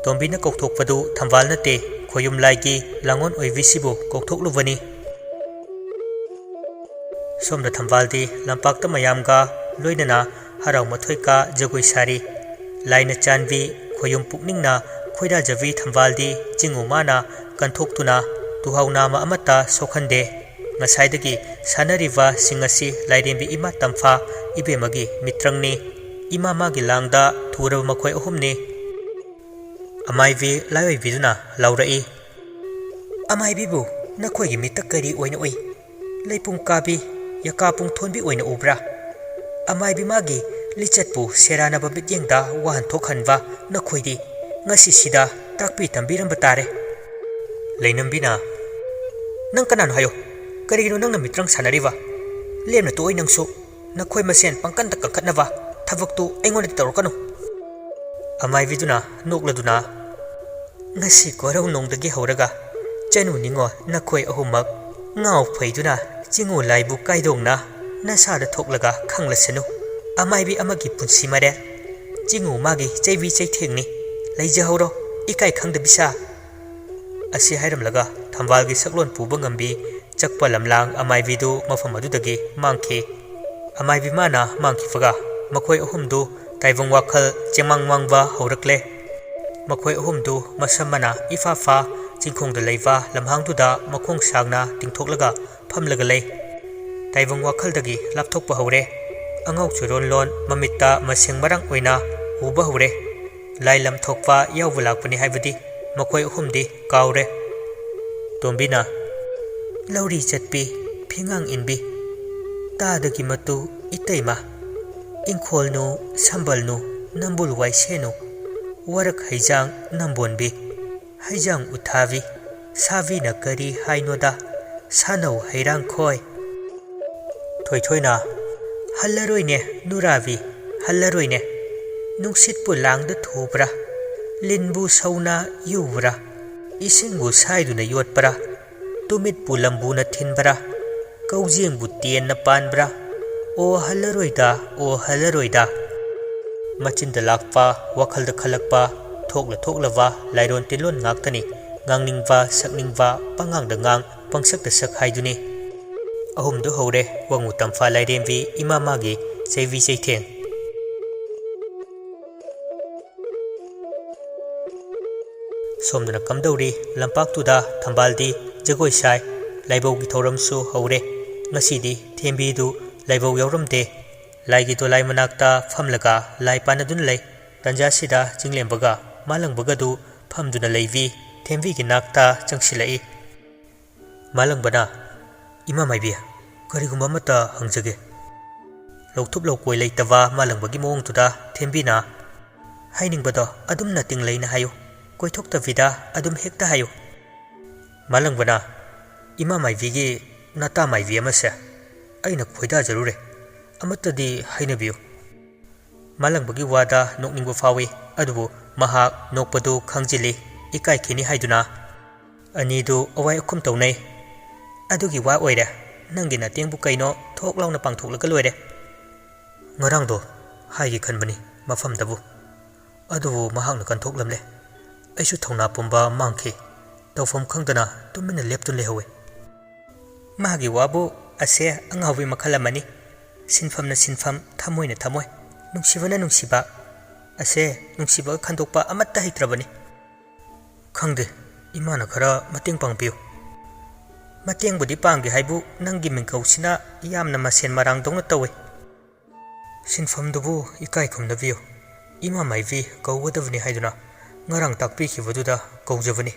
ꯇꯣꯝꯕꯤꯅ ꯀꯧꯊꯣꯛꯄꯗꯨ ꯊꯝꯕꯥꯜ ꯅꯠꯇꯦ, ꯈꯣꯌꯨꯝ ꯂꯥꯏꯒꯤ ꯂꯥꯡꯑꯣꯟ ꯑꯣꯏꯕꯤꯁꯤꯕꯨ ꯀꯧꯊꯣꯛꯂꯨꯕꯅꯤ꯫ ꯁꯣꯝꯗ ꯊꯝꯕꯥꯜꯗꯤ ꯂꯝꯄꯥꯛꯇ ꯃꯌꯥꯝꯒ ꯂꯣꯏꯅꯅ ꯍꯔꯥꯎ ꯃꯊꯣꯏ ꯀꯥ ꯖꯒꯣꯏ ꯁꯥꯔꯤ꯫ ꯂꯥꯏꯅ ꯆꯥꯟꯕꯤ ꯈꯣꯌꯨꯝ ꯄꯨꯛꯅꯤꯡꯅ ꯈꯣꯏꯗꯥꯖꯕꯤ ꯊꯝꯕꯥꯜꯗꯤ ꯆꯤꯡꯉꯨ ꯃꯥꯅ ꯀꯟꯊꯣꯛꯇꯨꯅ ꯇꯨꯍꯥꯎ ꯅꯥꯃ ꯑꯃꯠꯇ ꯁꯣꯛꯍꯟꯗꯦ꯫ ꯉꯁꯥꯏꯗꯒꯤ ꯁꯥꯟꯅꯔꯤꯕꯁꯤꯡ ꯑꯁꯤ ꯂꯥꯏꯔꯦꯝꯕꯤ ꯏꯃꯥ ꯇꯝꯐꯥ ꯏꯕꯦꯝꯃꯒꯤ ꯃꯤꯇ꯭ꯔꯪꯅꯤ꯫ ꯏꯃꯥ ꯃꯥꯒꯤ ꯂꯥꯡꯗ ꯊꯨꯔꯕ ꯃꯈꯣꯏ ꯑꯍꯨꯝꯅꯤ꯫ ꯑꯃꯥꯏꯕꯤ ꯂꯥꯏꯑꯣꯏꯕꯤꯗꯨꯅ ꯂꯥꯎꯔꯛꯏ, "ꯑꯃꯥꯏꯕꯤꯕꯨ ꯅꯈꯣꯏꯒꯤ ꯃꯤꯠꯇ ꯀꯔꯤ ꯑꯣꯏꯅ ꯎꯏ? ꯂꯩꯄꯨꯡ ꯀꯥꯕꯤ, ꯌꯀꯥ ꯄꯨꯡ ꯊꯣꯟꯕꯤ ꯑꯣꯏꯅ ꯎꯕ꯭ꯔꯥ? ꯑꯃꯥꯏꯕꯤ ꯃꯥꯒꯤ ꯂꯤꯆꯠꯄꯨ ꯁꯦꯔꯥꯟꯅꯕ ꯃꯤꯠꯌꯦꯡꯗ ꯋꯥꯍꯟꯊꯣꯛꯍꯟꯕ ꯅꯈꯣꯏꯗꯤ ꯉꯁꯤꯁꯤꯗ ꯇꯥꯛꯄꯤ ꯇꯝꯕꯤꯔꯝꯕ ꯇꯥꯔꯦ꯫" ꯂꯩꯅꯝꯕꯤꯅ, "ꯅꯪ ꯀꯅꯥꯅꯣ ꯍꯥꯏꯌꯣ? ꯀꯔꯤꯒꯤꯅꯣ ꯅꯪꯅ ꯃꯤꯇ꯭ꯔꯪ ꯁꯥꯟꯅꯔꯤꯕ? ꯂꯦꯝꯅ ꯇꯣꯛꯑꯣꯏ ꯅꯪꯁꯨ꯫ ꯅꯈꯣꯏ ꯃꯁꯦꯟ ꯄꯪꯀꯟꯗ ꯀꯟꯈꯠꯅꯕ ꯊꯕꯛꯇꯨ ꯑꯩꯉꯣꯟꯗꯗꯤ ꯇꯧꯔꯛꯀꯅꯨ꯫" ꯑꯃꯥꯏꯕꯤꯗꯨꯅ ꯅꯣꯛꯂꯗꯨꯅ, "ꯉꯁꯤ ꯀꯣꯔꯧ ꯅꯣꯡꯗꯒꯤ ꯍꯧꯔꯒ ꯆꯅꯨ ꯅꯤꯡꯉꯣ ꯅꯈꯣꯏ ꯑꯍꯨꯝꯃꯛ ꯉꯥꯎ ꯐꯩꯗꯨꯅ ꯆꯤꯡꯉꯨ ꯂꯥꯏꯕꯨ ꯀꯥꯏꯗꯣꯡꯅ ꯅꯁꯥꯗ ꯊꯣꯛꯂꯒ ꯈꯪꯂꯁꯅꯨ꯫ ꯑꯃꯥꯏꯕꯤ ꯑꯃꯒꯤ ꯄꯨꯟꯁꯤ ꯃꯔꯦꯜ꯫ ꯆꯤꯡꯉꯨ ꯃꯥꯒꯤ ꯆꯩꯕꯤ ꯆꯩꯊꯦꯡꯅꯤ꯫ ꯂꯩꯖꯍꯧꯔꯣ, ꯏꯀꯥꯏ ꯈꯪꯗꯕꯤ ꯁꯥ꯫" ꯑꯁꯤ ꯍꯥꯏꯔꯝꯂꯒ ꯊꯝꯕꯥꯜꯒꯤ ꯁꯛꯂꯣꯟ ꯄꯨꯕ ꯉꯝꯕꯤ ꯆꯛꯄ ꯂꯝꯂꯥꯡ ꯑꯃꯥꯏꯕꯤꯗꯨ ꯃꯐꯝ ꯑꯗꯨꯗꯒꯤ ꯃꯥꯡꯈꯤ꯫ ꯑꯃꯥꯏꯕꯤ ꯃꯥꯅ ꯃꯥꯡꯈꯤꯕꯒ ꯃꯈꯣꯏ ꯑꯍꯨꯝꯗꯨ ꯇꯥꯏꯕꯪ ꯋꯥꯈꯜ ꯆꯦꯃꯥꯡ ꯃꯥꯡꯕ ꯍꯧꯔꯛꯂꯦ꯫ ꯃꯈꯣꯏ ꯑꯍꯨꯝꯗꯨ ꯃꯁꯝ ꯃꯅꯥ ꯏꯐꯥ ꯐꯥ ꯆꯤꯡꯈꯣꯡꯗ ꯂꯩꯕ ꯂꯝꯍꯥꯡꯗꯨꯗ ꯃꯈꯣꯡ ꯁꯥꯡꯅ ꯇꯤꯡꯊꯣꯛꯂꯒ ꯐꯝꯂꯒ ꯂꯩ꯫ ꯇꯥꯏꯕꯪ ꯋꯥꯈꯜꯗꯒꯤ ꯂꯥꯞꯊꯣꯛꯄ ꯍꯧꯔꯦ꯫ ꯑꯉꯥꯎ ꯆꯨꯔꯣꯟ ꯂꯣꯟ ꯃꯃꯤꯠꯇ ꯃꯁꯦꯡ ꯃꯔꯥꯡ ꯑꯣꯏꯅ ꯎꯕ ꯍꯧꯔꯦ꯫ ꯂꯥꯏ ꯂꯝ ꯊꯣꯛꯄ ꯌꯥꯎꯕ ꯂꯥꯛꯄꯅꯤ ꯍꯥꯏꯕꯗꯤ ꯃꯈꯣꯏ ꯑꯍꯨꯝꯗꯤ ꯀꯥꯎꯔꯦ꯫ ꯇꯣꯝꯕꯤꯅ, "ꯂꯧꯔꯤ ꯆꯠꯄꯤ, ꯐꯤꯉꯥꯡ ꯏꯟꯕꯤ, ꯇꯥꯗꯒꯤ ꯃꯇꯨ ꯏꯇꯩꯃ, ꯏꯪꯈꯣꯜꯅꯨ, ꯁꯝꯕꯜꯅꯨ, ꯅꯝꯕꯨꯜ ꯋꯥꯏꯁꯦꯟꯅꯨ, ꯋꯥꯔꯛ ꯍꯩꯖꯥꯡ ꯅꯝꯕꯣꯟꯕꯤ, ꯍꯩꯖꯥꯡ ꯎꯊꯥꯕꯤ, ꯁꯥꯕꯤꯅ ꯀꯔꯤ ꯍꯥꯏꯅꯣꯗ, ꯁꯥꯅꯧ ꯍꯩꯔꯥꯡ ꯈꯣꯏ"꯫ ꯊꯣꯏꯊꯣꯏꯅ, "ꯍꯜꯂꯔꯣꯏꯅꯦ ꯅꯨꯔꯥꯕꯤ, ꯍꯜꯂꯔꯣꯏꯅꯦ꯫ ꯅꯨꯡꯁꯤꯠꯄꯨ ꯂꯥꯡꯗ ꯊꯨꯕ꯭ꯔꯥ? ꯂꯤꯟꯕꯨ ꯁꯧꯅ ꯌꯨꯕ꯭ꯔꯥ? ꯏꯁꯤꯡꯕꯨ ꯁꯥꯏꯗꯨꯅ ꯌꯣꯠꯄ꯭ꯔꯥ? ꯇꯨꯃꯤꯠꯄꯨ ꯂꯝꯕꯨꯅ ꯊꯤꯟꯕ꯭ꯔꯥ? ꯀꯧꯖꯦꯡꯕꯨ ꯇꯦꯟꯅ ꯄꯥꯟꯕ꯭ꯔꯥ? ꯑꯣ ꯍꯜꯂꯔꯣꯏꯗ, ꯑꯣ ꯍꯜꯂꯔꯣꯏꯗ"꯫ ꯃꯆꯤꯟꯗ ꯂꯥꯛꯄ, ꯋꯥꯈꯜꯗ ꯈꯜꯂꯛꯄ, ꯊꯣꯛꯂ ꯊꯣꯛꯂꯕ ꯂꯥꯏꯔꯣꯟ ꯇꯤꯟꯂꯣꯟ ꯉꯥꯛꯇꯅꯤ꯫ ꯉꯥꯡꯅꯤꯡꯕ, ꯁꯛꯅꯤꯡꯕ, ꯄꯉꯥꯡꯗ ꯉꯥꯡ, ꯄꯪꯁꯛꯇ ꯁꯛ ꯍꯥꯏꯗꯨꯅꯤ꯫ ꯑꯍꯨꯝꯗꯨ ꯍꯧꯔꯦ, ꯋꯥꯉꯨ ꯇꯝꯐꯥ ꯂꯥꯏꯔꯦꯝꯕꯤ, ꯏꯃꯥ ꯃꯥꯒꯤ ꯆꯩꯕꯤ ꯆꯩꯊꯦꯡ꯫ ꯁꯣꯝꯗꯅ ꯀꯝꯗꯧꯔꯤ? ꯂꯝꯄꯥꯛꯇꯨꯗ ꯊꯝꯕꯥꯜꯗꯤ ꯖꯒꯣꯏ ꯁꯥꯏ꯫ ꯂꯥꯏꯕꯧꯒꯤ ꯊꯧꯔꯝꯁꯨ ꯍꯧꯔꯦ꯫ ꯉꯁꯤꯗꯤ ꯊꯦꯝꯕꯤꯗꯨ ꯂꯥꯏꯕꯧ ꯌꯥꯎꯔꯝꯗꯦ꯫ ꯂꯥꯏꯒꯤ ꯗꯣꯂꯥꯏ ꯃꯅꯥꯛꯇ ꯐꯝꯂꯒ ꯂꯥꯏ ꯄꯥꯟꯅꯗꯨꯅ ꯂꯩ꯫ ꯇꯟꯖꯥꯁꯤꯗ ꯆꯤꯡꯂꯦꯝꯕꯒ ꯃꯥꯂꯪꯕꯒꯗꯨ ꯐꯝꯗꯨꯅ ꯂꯩꯕꯤ ꯊꯦꯝꯕꯤꯒꯤ ꯅꯥꯛꯇ ꯆꯪꯁꯤꯜꯂꯛꯏ꯫ ꯃꯥꯂꯪꯕꯅ, "ꯏꯃꯥ ꯃꯥꯏꯕꯤ, ꯀꯔꯤꯒꯨꯝꯕ ꯑꯃꯠꯇ ꯍꯪꯖꯒꯦ"꯫ ꯂꯧꯊꯨꯞ ꯂꯧꯀꯣꯏ ꯂꯩꯇꯕ ꯃꯥꯂꯪꯕꯒꯤ ꯃꯑꯣꯡꯗꯨꯗ ꯊꯦꯝꯕꯤꯅ, "ꯍꯥꯏꯅꯤꯡꯕꯗꯣ ꯑꯗꯨꯝꯅ ꯇꯤꯡꯂꯩꯅ ꯍꯥꯏꯌꯨ, ꯀꯣꯏꯊꯣꯛꯇꯕꯤꯗ ꯑꯗꯨꯝ ꯍꯦꯛꯇ ꯍꯥꯏꯌꯨ"꯫ ꯃꯥꯂꯪꯕꯅ, "ꯏꯃꯥ ꯃꯥꯏꯕꯤꯒꯤ ꯅꯇꯥ ꯃꯥꯏꯕꯤ ꯑꯃꯁꯦ ꯑꯩꯅ ꯈꯣꯏꯗꯥꯖꯔꯨꯔꯦ, ꯑꯃꯠꯇꯗꯤ ꯍꯥꯏꯅꯕꯤꯌꯨ"꯫ ꯃꯥꯂꯪꯕꯒꯤ ꯋꯥꯗ ꯅꯣꯛꯅꯤꯡꯕ ꯐꯥꯎꯏ, ꯑꯗꯨꯕꯨ ꯃꯍꯥꯛ ꯅꯣꯛꯄꯗꯨ ꯈꯪꯖꯤꯜꯂꯤ, ꯏꯀꯥꯏꯈꯤꯅꯤ ꯍꯥꯏꯗꯨꯅ꯫ ꯑꯅꯤꯗꯨ ꯑꯋꯥꯏ ꯑꯈꯨꯝ ꯇꯧꯅꯩ꯫ "ꯑꯗꯨꯒꯤ ꯋꯥ ꯑꯣꯏꯔꯦ, ꯅꯪꯒꯤ ꯅꯇꯦꯡꯕꯨ ꯀꯩꯅꯣ ꯊꯣꯛ ꯂꯥꯎꯅ ꯄꯥꯡꯊꯣꯛꯂꯒ ꯂꯣꯏꯔꯦ"꯫ "ꯉꯔꯥꯡꯗꯣ ꯍꯥꯏꯒꯦ ꯈꯟꯕꯅꯤ ꯃꯐꯝꯗꯕꯨ, ꯑꯗꯨꯕꯨ ꯃꯍꯥꯛꯅ ꯀꯟꯊꯣꯛꯂꯝꯂꯦ꯫ ꯑꯩꯁꯨ ꯊꯧꯅꯥ ꯄꯨꯝꯕ ꯃꯥꯡꯈꯤ꯫ ꯇꯧꯐꯝ ꯈꯪꯗꯅ ꯇꯨꯃꯤꯟꯅ ꯂꯦꯞꯇꯨꯅ ꯂꯩꯍꯧꯋꯤ"꯫ "ꯃꯥꯒꯤ ꯋꯥꯕꯨ ꯑꯁꯦ ꯑꯉꯥꯎꯕꯤ ꯃꯈꯜ ꯑꯃꯅꯤ꯫ ꯁꯤꯟꯐꯝꯅ ꯁꯤꯟꯐꯝ, ꯊꯃꯣꯏꯅ ꯊꯃꯣꯏ꯫ ꯅꯨꯡꯁꯤꯕꯅ ꯅꯨꯡꯁꯤꯕ꯫ ꯑꯁꯦ ꯅꯨꯡꯁꯤꯕꯒ ꯈꯟꯗꯣꯛꯄ ꯑꯃꯠꯇ ꯍꯩꯇ꯭ꯔꯕꯅꯤ"꯫ "ꯈꯪꯗꯦ, ꯏꯃꯥꯅ ꯈꯔ ꯃꯇꯦꯡ ꯄꯥꯡꯕꯤꯌꯨ"꯫ "ꯃꯇꯦꯡꯕꯨꯗꯤ ꯄꯥꯡꯒꯦ ꯍꯥꯏꯕꯨ ꯅꯪꯒꯤ ꯃꯤꯡꯀꯧꯁꯤꯅ ꯌꯥꯝꯅ ꯃꯁꯦꯟ ꯃꯔꯥꯡꯗꯧꯅ ꯇꯧꯏ"꯫ "ꯁꯤꯟꯐꯝꯗꯨꯕꯨ ꯏꯀꯥꯏ ꯈꯨꯝꯅꯕꯤꯌꯨ꯫ ꯏꯃꯥ ꯃꯥꯏꯕꯤ ꯀꯧꯒꯗꯕꯅꯤ ꯍꯥꯏꯗꯨꯅ ꯉꯔꯥꯡ ꯇꯥꯛꯄꯤꯈꯤꯕꯗꯨꯗ ꯀꯧꯖꯕꯅꯤ꯫